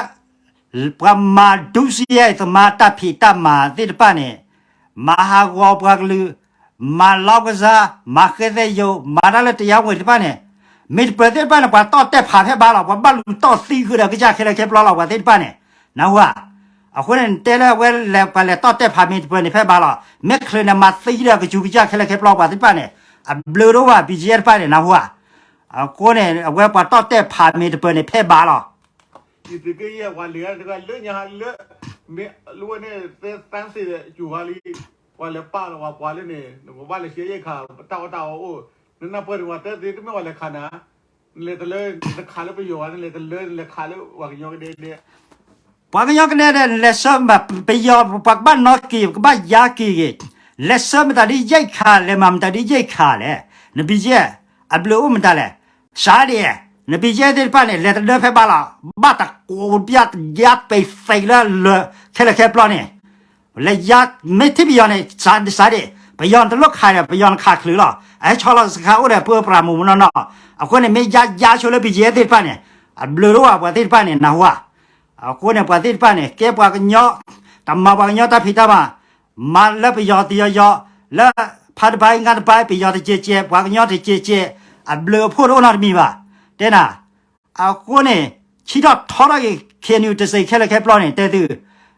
ပှၤမၤဒူစံယဲၢ် သမါတၢ်ဖံးတၢ်မၤသ့ၣ်တဖၣ်န့ၣ်, မၤဟးဂီၤပှၤကလုာ်, မၤလီကစၢ်, မၤဃဲသဲယိာ်, မၤတၢ်လၢတယါဝံၤတဖၣ်န့ၣ်, မ့ၢ်တပၢၤသ့ၣ်တဖၣ်န့ၣ် ပှၤတီၢ်တဲာ်ဖးဖဲဘၣ်လီၤ. ပှၤဘၣ်လူၤတီၢ်သံဃုာ်ဒီးကစၢ်ခဲလၢာ်ခဲဆ့လီၤ ပှၤသ့ၣ်တဖၣ်န့ၣ်, နၢ်ဟူဧါ. အဃိန့ၣ် နတဲလၢအဝဲလဲၤပှၤလဲၤတီၢ်တဲာ်ဖးမ့ၢ်တပၢၤန့ၣ်ဖဲဘၣ်လီၤ. မ့ၢ်ချုးန့ၣ် မၤသံဒီးကစူၤကစၢ်ခဲလၢာ်ခဲဆ့ပှၤသ့ၣ်တဖၣ်န့ၣ်, အဘျုးတအိၣ်ဘၣ် BGF တဖၣ်န့ၣ် နၢ်ဟူဧါ. အဃိန့ၣ် အဝဲပှၤတီၢ်တဲာ်ဖးမ့ၢ်တပၢၤန့ၣ်ဖဲဘၣ်လီၤ. ယသုးက့ယဲၢ်ပှၤလဲၤတဂၤလၢညါလၢ မ့ၢ်လၢဝဲန့ၣ် သဲသၣ်စ့ၢ်ကီးဝံၤလံ, ပှၤလဲၤပာ်လီၤပှၤပှၤလၢန့ၣ် နကဘၣ်လဲၤဆှၢယဲၢ်ခး တၢ်အီၣ်တၢ်အီအိၣ်, နနၢ်ပၢၢ်န့ၣ် ပှၤတဲသ့တမ့ၢ်ပှၤလဲၤခးနၤ, နလဲၤတလၢ နတခးလၢပယီၤဘၣ် နလဲၤတလၢ နလဲၤခးလၢပှၤကညီကဒဲကဒဲ ပှၤကညီကဒဲဒဲး နလဲၤဆှၢမတၤ ပယီၤ ပှၤကဘၣ်နီၣ်က့ၤ ပကဘၣ်ယါက့ၤဂ့ၤ, လဲၤဆှၢမတၤဒ်ယဲၢ်ခး လဲၤမၤမတၤဒ်ယဲၢ်ခးလဲၣ်, န BGF အဘျုးအိၣ်မတၤလဲၣ်, စးဒ့ၣ်, န BGF သ့ၣ်တဖၣ်န့ၣ် လဲၤတဒၢဖဲဘၣ်လီၤ, ဘၣ်တကိးပျၢ်ယါပ့ၤသ့းလၢလၢာ် ခဲလၢာ်ခဲဆ့န့ၣ် လဲၤယါ မ့ၢ်ထံၣ်ပယီၤန့ၣ် စးဒ့ၣ်, ပယီၤန့ၣ်တလိၣ်ခးဒီး ပယီၤန့ၣ်ခးချုးလီၤ, အဟဲဆီလီၤစခါအိၣ်ဒီးပၢပြးမိၢ်မနီၢ်နီၢ်, အဃိန့ၣ် မ့ၢ်ယါယါဆိလၢ BGF သ့ၣ်တဖၣ်န့ၣ် အဘျုးတအိၣ်ဘၣ် ပှၤသ့ၣ်တဖၣ်န့ၣ် နၢ်ဟူဧါ. အဃိန့ၣ် ပှၤသ့ၣ်တဖၣ်န့ၣ် ကဲပှၤကညီ, တမၤပှၤကညီတၢ်ဖံးတၢ်မၤ, မၤလၢပယီၤတယီၤယီၤ, လၢဖါတဘါအံၤငါတဘါအံၤ ပယီၤတကဲးကဲး ပှၤကညီတကဲးကဲး, အဘျုးအဖှိၣ်တအိၣ်နီတမံၤဘၣ်, တဲနၤ. အဃိန့ၣ် ဆံးထီၣ်ထီထီၣ်က့ၤ KNU တစဲးခဲလၢာ်ခဲဆ့န့ၣ် တဲသု,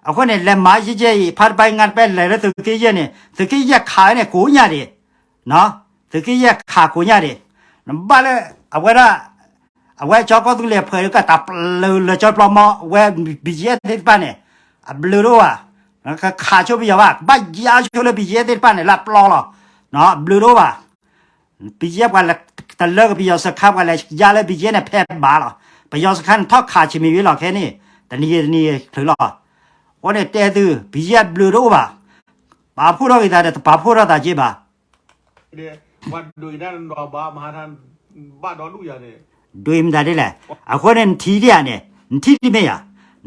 အဃိန့ၣ် လဲၤမၤယဲၢ်ယဲၢ်အံၤ ဖါတဘါအံၤငါတဘါ လဲၤလၢသုးက့ယဲၢ်န့ၣ် သုးက့ယဲၢ်ခးဝဲန့ၣ် ကိးညါဒံး, သုးက့ယဲၢ်ခးကိးညါဒံး, နဘၣ်လၢ အဝဲဒၣ် အဝဲကၠီကီၢ်သူလ့ၤဖှဲးကတၢၢ်ပျၢၤလၢကၠီပျီမီ အဝဲ BGF သ့ၣ်တဖၣ်န့ၣ် အဘျုးတအိၣ်ဘၣ်, ခးဆိပယီၤဘၣ်, ကဘၣ်ယါဆိလၢ BGF သ့ၣ်တဖၣ်န့ၣ် လၢအပျီလီၤ, အဘျုးတအိၣ်ဘၣ်. ပယီၤပှၤလဲၤတလၢကပယီၤစခါ ပှၤလဲၤယါလၢ ပယီၤ န့ၣ် ဖဲဘၣ်လီၤ. ပယီၤစခါန့ၣ် ထီၣ်ခးဆံးမံၤဝံၤလီၤခဲန့ၣ် တနံၤတနံၤချုးလီၤ. အဃိန့ၣ်တဲသု ပယီၤဘျုးတအိၣ်ဘၣ်. ပာ်ဖှိၣ်ထီၣ်က့ၤသးဒီး တပာ်ဖှိၣ်ထီၣ်သးက့ဘၣ်. ဒွံမတၤဒ်လဲၣ်. အဃိန့ၣ် နထံၣ်ဒ်ဧါန့ၣ် နထံၣ်ဒ်မ့ၢ်ဧါ.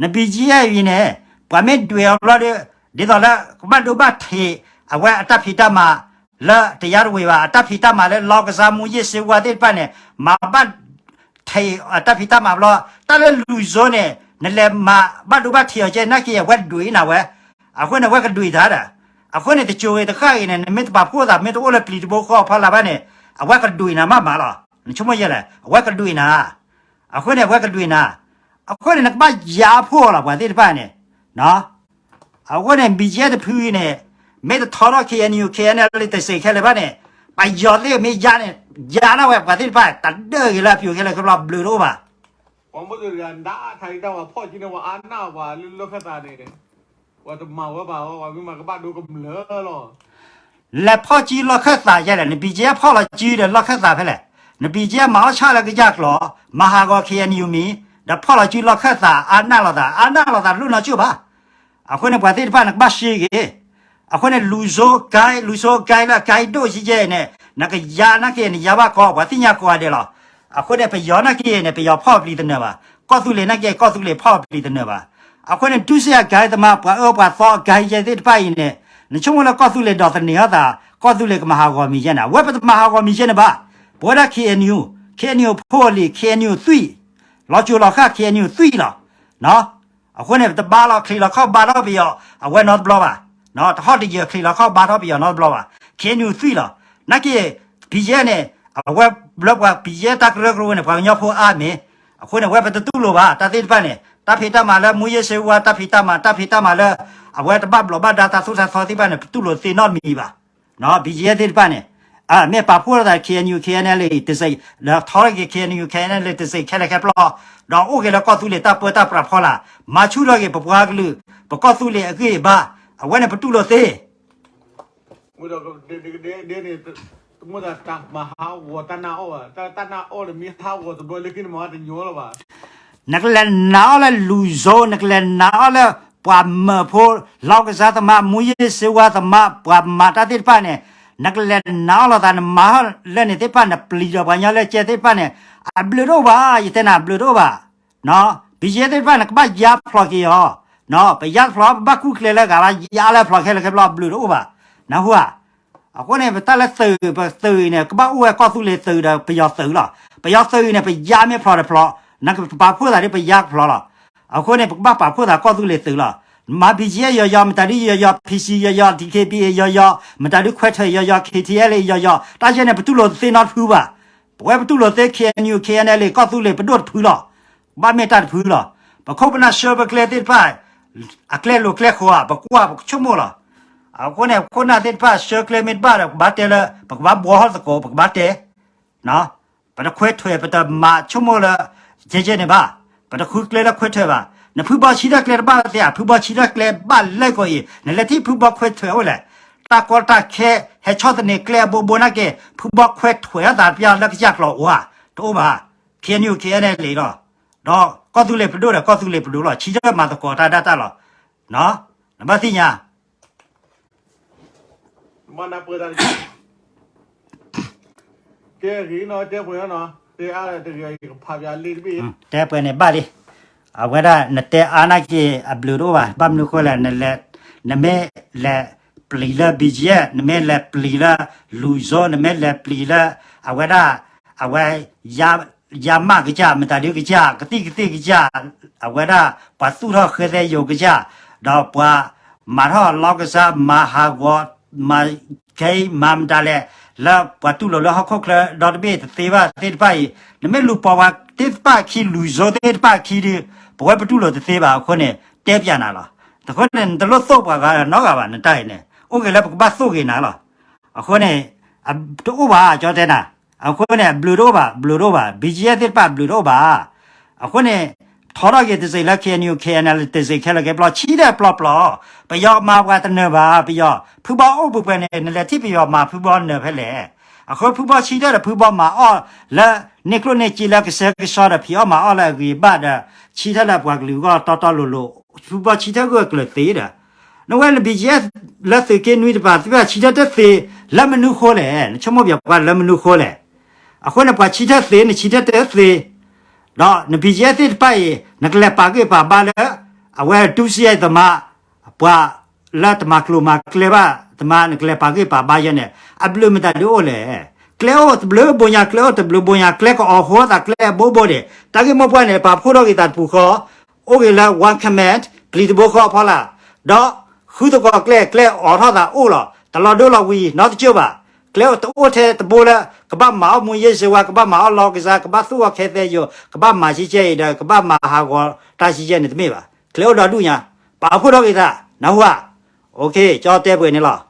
န ဘီကၠ့အံၤန့ၣ် ပှၤမ့ၢ်ဒွံအီၤဘျီဒီး ဒ်သိးလၢကဘၣ်ဒိဘၣ်ထံး အဝဲအတၢ်ဖံးတၢ်မၤလၢတယါတဝ့ၤဘၣ် အတၢ်ဖံးတၢ်မၤလၢ လောင်းကစား မူးယစ်ဆေးဝါး သ့ၣ်တဖၣ်န့ၣ် မၤဘၣ်ထံးအတၢ်ဖံးတၢ်မၤဘျီ တၢ်လၢလူၤစိန့ၣ် နလဲၤမၤဘၣ်ဒိဘၣ်ထံးအီၤကဲ နာ်က့အဝဲဒွံနၤဝဲ အဃိန့ၣ် အဝဲကဒွံတၢ်ဒီး အဃိန့ၣ် တစိၤဂ့ၤတဃၣ်ဂ့ၤန့ၣ် နမ့ၢ်တပာ်ဖှိၣ်သး မ့ၢ်တအိၣ်လၢပျံၤတဘိဃီအဖီလာ်ဘၣ်န့ၣ် အဝဲကဒွံနၤမးမးလီၤ. နဆိကမိၣ်ယဲလဲၣ် အဝဲကဒွံနၤ အဃိန့ၣ် အဝဲကဒွံနၤ အဃိန့ၣ် နကဘၣ်ယါဖှိၣ်လီၤ ပှၤသ့ၣ်တဖၣ်န့ၣ် အဃိန့ၣ် ဘီကၠ့တဖုအံၤန့ၣ် မ့ၢ်တထီထီၣ် ခ့ၣ်အဲၣ်ယူၣ် ခ့ၣ်အဲၣ်ယူၣ် လံ တစ့ၢ်ခဲလၢာ်ဘၣ်န့ၣ် ပယီၤသ့ၣ်မ့ၢ်ယါန့ၣ် ယါဒၣ်ဝဲ ပှၤသ့ၣ်တဖၣ် တဒၢၣ်ဂ့ၤလၢအပျိၤခဲလၢာ်ခဲဘျီ ဘျုးတအိၣ်ဘၣ်. ပှၤမ့ၢ်တဂၤဒၣ်ထါဒၣ်ဝဲဖီၣ်ကံန့ၣ် ပှၤအါနၢ်ပှၤလၢလီၢ်ခၢၣ်သးန့ၣ် ပှၤတမၤဝဲဘၣ် ပှၤမ့ၢ်မၤကဘၣ်ဒိကမျၢၢ်လီၤ. လဲၤဖီၣ်ကံလီၢ်ခၢၣ်သးယဲလဲၣ် န ဘီကၠ့ ဖီၣ်လီၤကံဒီးလီၢ်ခၢၣ်သးဖဲလဲၣ်. န ဘီကၠ့ မၤအီၣ်ဆၣ်လၢကစၢ်ကျိာ် မၤဟးဂီၤ ခ့ၣ်အဲၣ်ယူၣ် မံၤ ဒီးဖီၣ်လီၤကံလီၢ်ခၢၣ်သး အါနၢ်လိာ်သး အါနၢ်လိာ်သးတလိၣ်နီတစိၢ်ဘၣ်. အဃိန့ၣ် ပှၤသ့ၣ်တဖၣ်န့ၣ် ကဘၣ်ရှဲဂ့ၤ အဃိန့ၣ် လူၤစိကဲ လူၤစိကဲလၢအကဲဒိၣ်ယဲယဲန့ၣ် နကယါနာ်က့ နယါဘၣ်ကီ ပှၤသ့ၣ်ညါကိးဂၤဒဲးလီၤ. အဃိန့ၣ် ပယီၤနာ်က့န့ၣ် ပယီၤဖီၣ်ပျံၤတနၢၤဘၣ်. ကီၢ်သူလ့ၤနာ်က့ ကီၢ်သူလ့ၤဖီၣ်ပျံၤတနၢၤဘၣ်. အဃိန့ၣ် ဒုးစ့ၢ်အကဲသမား ပှၤအၢပှၤသီအကဲယဲသ့ၣ်တဖၣ်အံၤန့ၣ် နဆိကမိၣ်လၢကီၢ်သူလ့ၤဒီးသန့ၤအသး ကီၢ်သူလ့ၤကမၤဟးဂီၤမံၤယဲန့ၣ် အဝဲပတမၤဟးဂီၤမံၤယဲန့ၣ်ဘၣ်. ပဝဲဒၣ် ခ့ၣ်အဲၣ်ယူၣ် ခ့ၣ်အဲၣ်ယူၣ် ဖိအလံၤ ခ့ၣ်အဲၣ်ယူၣ် သွံၣ် လီၤစိၤလီၤဃၣ် ခ့ၣ်အဲၣ်ယူၣ် သွံၣ်လီၤ. အဃိန့ၣ် ပတဘါလီၤ ချံးလီၤခီၣ်ဘါထီၣ်ပယီၤ အဝဲနီတဘျီဘၣ်. တဟီၣ်တယၢၤ ချံးလီၤခီၣ်ဘါထီၣ်ပယီၤနီတဘျီဘၣ်. ခ့ၣ်အဲၣ်ယူၣ် သွံၣ်လီၤ. နာ်က့ ဘီကၠ့န့ၣ် အဝဲဘျၢပှၤ ဘီကၠ့တၢ်ကရၢကရိန့ၣ် ပှၤကညီဖိအါမ့ၢ်. အဃိန့ၣ် အဝဲပတတူၢ်လိာ်ဘၣ် တၢ်သ့ၣ်တဖၣ်န့ၣ် တၢ်ဖံးတၢ်မၤလၢ မူးယစ်ဆေးဝါး တၢ်ဖံးတၢ်မၤ တၢ်ဖံးတၢ်မၤလၢ အဝဲတဘၣ်ဘျီးဘၣ်ဒါတၢ်သိၣ်တၢ်သီသ့ၣ်တဖၣ်န့ၣ် ပတူၢ်လိာ်သ့နီတမံၤဘၣ်. ဘီကၠ့သ့ၣ်တဖၣ်န့ၣ် မ့ၢ်ပာ်ဖှိၣ်ထီၣ်သး ခ့ၣ်အဲၣ်ယူၣ် ခ့ၣ်အဲၣ်ယူၣ် တစ့ၢ် ဒီးထီထီၣ်က့ၤ ခ့ၣ်အဲၣ်ယူၣ် ခ့ၣ်အဲၣ်ယူၣ် တစ့ၢ်ခဲလၢာ်ခဲဆ့ ဒီးအိၣ်က့ၤလၢကီၢ်သူလ့ၤတၢ်ပၢတၢ်ပြးဖီလာ် မၤဆူၣ်ထီၣ်က့ၤပပှၤကလုာ် ပကီၢ်သူလ့ၤအဂံၢ်အဘါ အဝဲန့ၣ်ပတူၢ်လိာ်သ့ မ့ၢ်ဒီး ဒ်န့ၣ် တမ့ၢ်သးတၢ်မၤဟးဂီၤတၢ်နါအီၣ်ဘၣ်, တၢ်နါအီၣ်န့ၣ်မ့ၢ်ဟးဂီၤတဘျီလၢခံန့ၣ်မ့ၢ်တညီလၢၤဘၣ်. နကလဲၤနာ်အီၣ်လၢလူၤစိ, နကလဲၤနာ်အီၣ်လၢပှၤမၢဖိ, လောင်းကစားသမား, မူးယစ်ဆေးဝါးသမား, ပှၤမၤတၢ်သ့ၣ်တဖၣ်န့ၣ်, နကလဲၤနာ်အီၣ်လိာ်သး နမၤဟီၣ်လၢန့ၣ်သ့ၣ်တဖၣ် နပျံၤဒီးပှၤကညီလၢကဲသ့ၣ်တဖၣ်န့ၣ်, အဘျုးတအိၣ်ဘၣ်, ယတဲနၤအဘျုးတအိၣ်ဘၣ်. ပယဲၢ်သ့ၣ်တဖၣ်န့ၣ် ကဘၣ်ယါဖျိးက့ၤအီၤ, ပယါဖျိး ပဘၣ်ကူၣ်ကျဲလၢဂၤလၢယါလၢဖျိးခဲလၢာ်ခဲဘျီ အဘျုးတအိၣ်ဘၣ်, နၢ်ဟူဧါ. အဃိန့ၣ် ပတၢ်လၢသုး ပသုးအံၤန့ၣ် ကဘၣ်အိၣ်ဝဲကီၢ်သူလ့ၤသုးဒီးပယီၤသုးလီၤ. ပယီၤသုးအံၤန့ၣ် ပယါမ့ၢ်ဖျိးတဖျိး, နကပာ်ဖှိၣ်သးဒ်ပယါကဖျိးလီၤ. အဃိန့ၣ် ပကဘၣ်ပာ်ဖှိၣ်သးကီၢ်သူလ့ၤသုးလီၤ. မၤ ဘီကၠ့ ယီၤယီၤ မတၤဒ်ယီၤယီၤ PC ယီၤယီၤ DKBA ယီၤယီၤ မတၤဒ်ခွဲးထွဲးယီၤယီၤ KTLA ယီၤယီၤ တၢ်ယဲန့ၣ် ပတူၢ်လိာ်သ့နီတဖုဘၣ်. ပဝဲပတူၢ်လိာ်သ့ KNU KNLA ကီၢ်သူလ့ၤပဒိၣ်တဖုလီၤ. ဘၣ်မ့ၢ်တၢ်တဖုလီၤ. ပခိၣ်ပနၢ်ဆှၢပကျဲသ့ၣ်တဖၣ် အကျဲလိၤကျဲဃိးဧါ ပကွၢ်ပကဆိကမိၣ်လီၤ. အဃိန့ၣ် ခိၣ်နၢ်သ့ၣ်တဖၣ် ဆှၢကျဲမ့ၢ်တဘၣ်ဒီး ပကဘၣ်တဲလၢ ပကဘၣ်ဘှီထီၣ်သကိး ပကဘၣ်တဲ, ပတခွဲးထွဲး ပတမၤဆိကမိၣ်လၢ ကဲကဲန့ၣ်ဘၣ်, ပတဃုကျဲလၢခွဲးထွဲးဘၣ်. နဖုဘီဆံးထီၣ်ကျဲတဘၣ်သ့ဧါ, ဖုဘီဆံးထီၣ်ကျဲဘၣ်လဲၣ်ကီးအံၤ, နလဲၤထံၣ်ဖုဘီခွဲးထွဲးအိၣ်လဲၣ်. တၢ်ကီတၢ်ခဲ ဟဲဆီၣ်သနံးကျဲအဘိဘိနာ်က့ ဖုဘီခွဲးထွဲးအသးတပျၢ်လၢကစၢ်ကျိာ်အိၣ်ဧါ, တအိၣ်ဘၣ်. KNU KNLA လီၤ. ဒီးကီၢ်သူလ့ၤပဒိၣ်ဒီး ကီၢ်သူလ့ၤပဒိၣ်လီၤ. ဆံးထီၣ်မၤသကိးတၢ်ဒၣ်တၢ်လီၤ. နဘၣ်သ့ၣ်ညါ တဲပှဲၤန့ၣ်ဘၣ်လံ. အဝဲဒၣ်နတဲအါနာ်က့ အဘျုးတအိၣ်ဘၣ်. ဘၣ်မနုၤဃိလဲၣ်, နမ့ၢ်လဲၤပျံၤလၢ ဘီကၠ့, နမ့ၢ်လဲၤပျံၤလၢ လူၤစိ, နမ့ၢ်လဲၤပျံၤလၢ အဝဲဒၣ် အဝဲ ယါမးကစၢ် မတၤဒုကစၢ် ကသံၣ်ကသ့ၣ်ကစၢ်, အဝဲဒၣ် ပှၤသူၣ်ထီၣ်ဃဲသဲယိာ်ကစၢ်, ဒီးပှၤမၤထီၣ်လောင်းကစား မၤဟးဂီၤ မၤကဲ မၤမတၤလဲၣ် လၢပှၤတူၢ်လိာ်လၢဟီၣ်ခိၣ်ချၢဒီတဘ့ၣ်တသ့ဘၣ်သ့ၣ်တဖၣ်အံၤ, နမ့ၢ်လူၤပိာ်ပှၤသ့ၣ်တဖၣ်အခံ လူၤစိသ့ၣ်တဖၣ်အခံဒီး ပဝဲပတူၢ်လိာ်တသ့ဘၣ်အဃိန့ၣ် တဲပျးနၤလီၤ. အဃိန့ၣ် နတလိၣ်သိၣ်ပှၤဂၤနီတဂၤဘၣ် နတၢ်အံၤန့ၣ် အိၣ်ဂ့ၤလၢပကဘၣ်သိၣ်ဂ့ၤနၤလီၤ. အဃိန့ၣ် တအိၣ်ဘၣ် ကၠီတဲနၤ, အဃိန့ၣ် အဘျုးတအိၣ်ဘၣ် ဘျုးတအိၣ်ဘၣ် ဘီကၠ့သ့ၣ်တဖၣ်အဘျုးတအိၣ်ဘၣ်. အဃိန့ၣ် ထီထီၣ်က့ၤတစ့ၢ်လၢ KNU KNLA တစ့ၢ်ခဲလၢာ်ခဲဘျီ ဆံးဒၣ်ပျီပျီ, ပယီၤမၤပှၤတနၢၤဘၣ် ပယီၤ, ဖုဘီအိၣ်ပှဲၤပှဲၤန့ၣ် နလဲၤထံၣ်ပယီၤမၤဖုဘီနၢၤဖဲလဲၣ်. အဃိဖုဘီဆံထၢၣ်ဒီးဖုဘီမၤအီၣ်လၢ န့ၢ်ကျိၣ်န့ၢ်စ့လၢကစၢၢ်ကစီဒီး ဖံးအီၣ်မၤအီၣ်လၢအဂ့ၤဘၣ်ဒီး ဆံထၢၣ်လၢပှၤကလုာ်အဂီၢ်တီတီလိၤလိၤ, ဖုဘီဆံထၢၣ်ဂုာ်အကျၢၤသ့ဒီး နဝဲန ဘီကၠံၣ်အဲၣ် လၢသုးက့နွံတပၤ သ့ၣ်တဖၣ်ဆံထၢၣ်တသ့ လၢမနုၤဃိလဲၣ်, နဆိကမိၣ်ပျဲပှၤလၢမနုၤဃိလဲၣ်. အဃိန့ၣ် ပှၤဆံထၢၣ်သ့ နဆံထၢၣ်တသ့, ဒီးန ဘီကၠံၣ်အဲၣ် သ့ၣ်တဖၣ်အံၤ နကလဲၤပာ်ဂ့ၢ်ပာ်ဘါလၢ အဝဲဒုးစံယဲသမါ ပှၤလၢတမၤကျိၤမၤကျဲဘၣ်သမါ နကလဲၤပာ်ဂ့ၢ်ပာ်ဘါယဲန့ၣ် အဘျုးမတၤဒုးအိၣ်လဲၣ်. ကျဲအိၣ်တဘျုးဘိညါ ကျဲအိၣ်တဘျုးဘိညါ ကျဲကအီၣ်ဃိသးကျဲအဘိဘိန့ၣ် တၢ်ဂ့ၢ်မိၢ်ပှၢ်န့ၣ် ပာ်ဖှိၣ်ထီၣ်က့ၤသးတပူၤဃီ အိၣ်ဂ့ၤလၢ one command ပျံၤတဘိဃီအဖီလာ်, ဒီးဃုသကိးကျဲ ကျဲအီၣ်ထီၣ်သးအိၣ်လီၤ တလီၤဒိလီၤဝံၤ နီတကၠိၢ်ဘၣ်. ကျဲအိၣ်တအိၣ်ထဲတဘိလၢ ကဘၣ်မၤအီၣ်မူယ့ၢ်စ့ဝါ ကဘၣ်မၤအီၣ်လီကစၢ် ကဘၣ်သူၣ်ဂီၤခဲသဲယိာ် ကဘၣ်မၤဆံကဲအံၤဒီး ကဘၣ်မၤဟးဂီၤတၢ်ဆံကဲန့ၣ်တမ့ၢ်ဘၣ်. ကျဲအိၣ်ဒီဒူၣ်ညါ ပာ်ဖှိၣ်ထီၣ်က့ၤသး နၢ်ဟူဧါ. ကၠီတဲပှဲၤန့ၣ်လီၤ.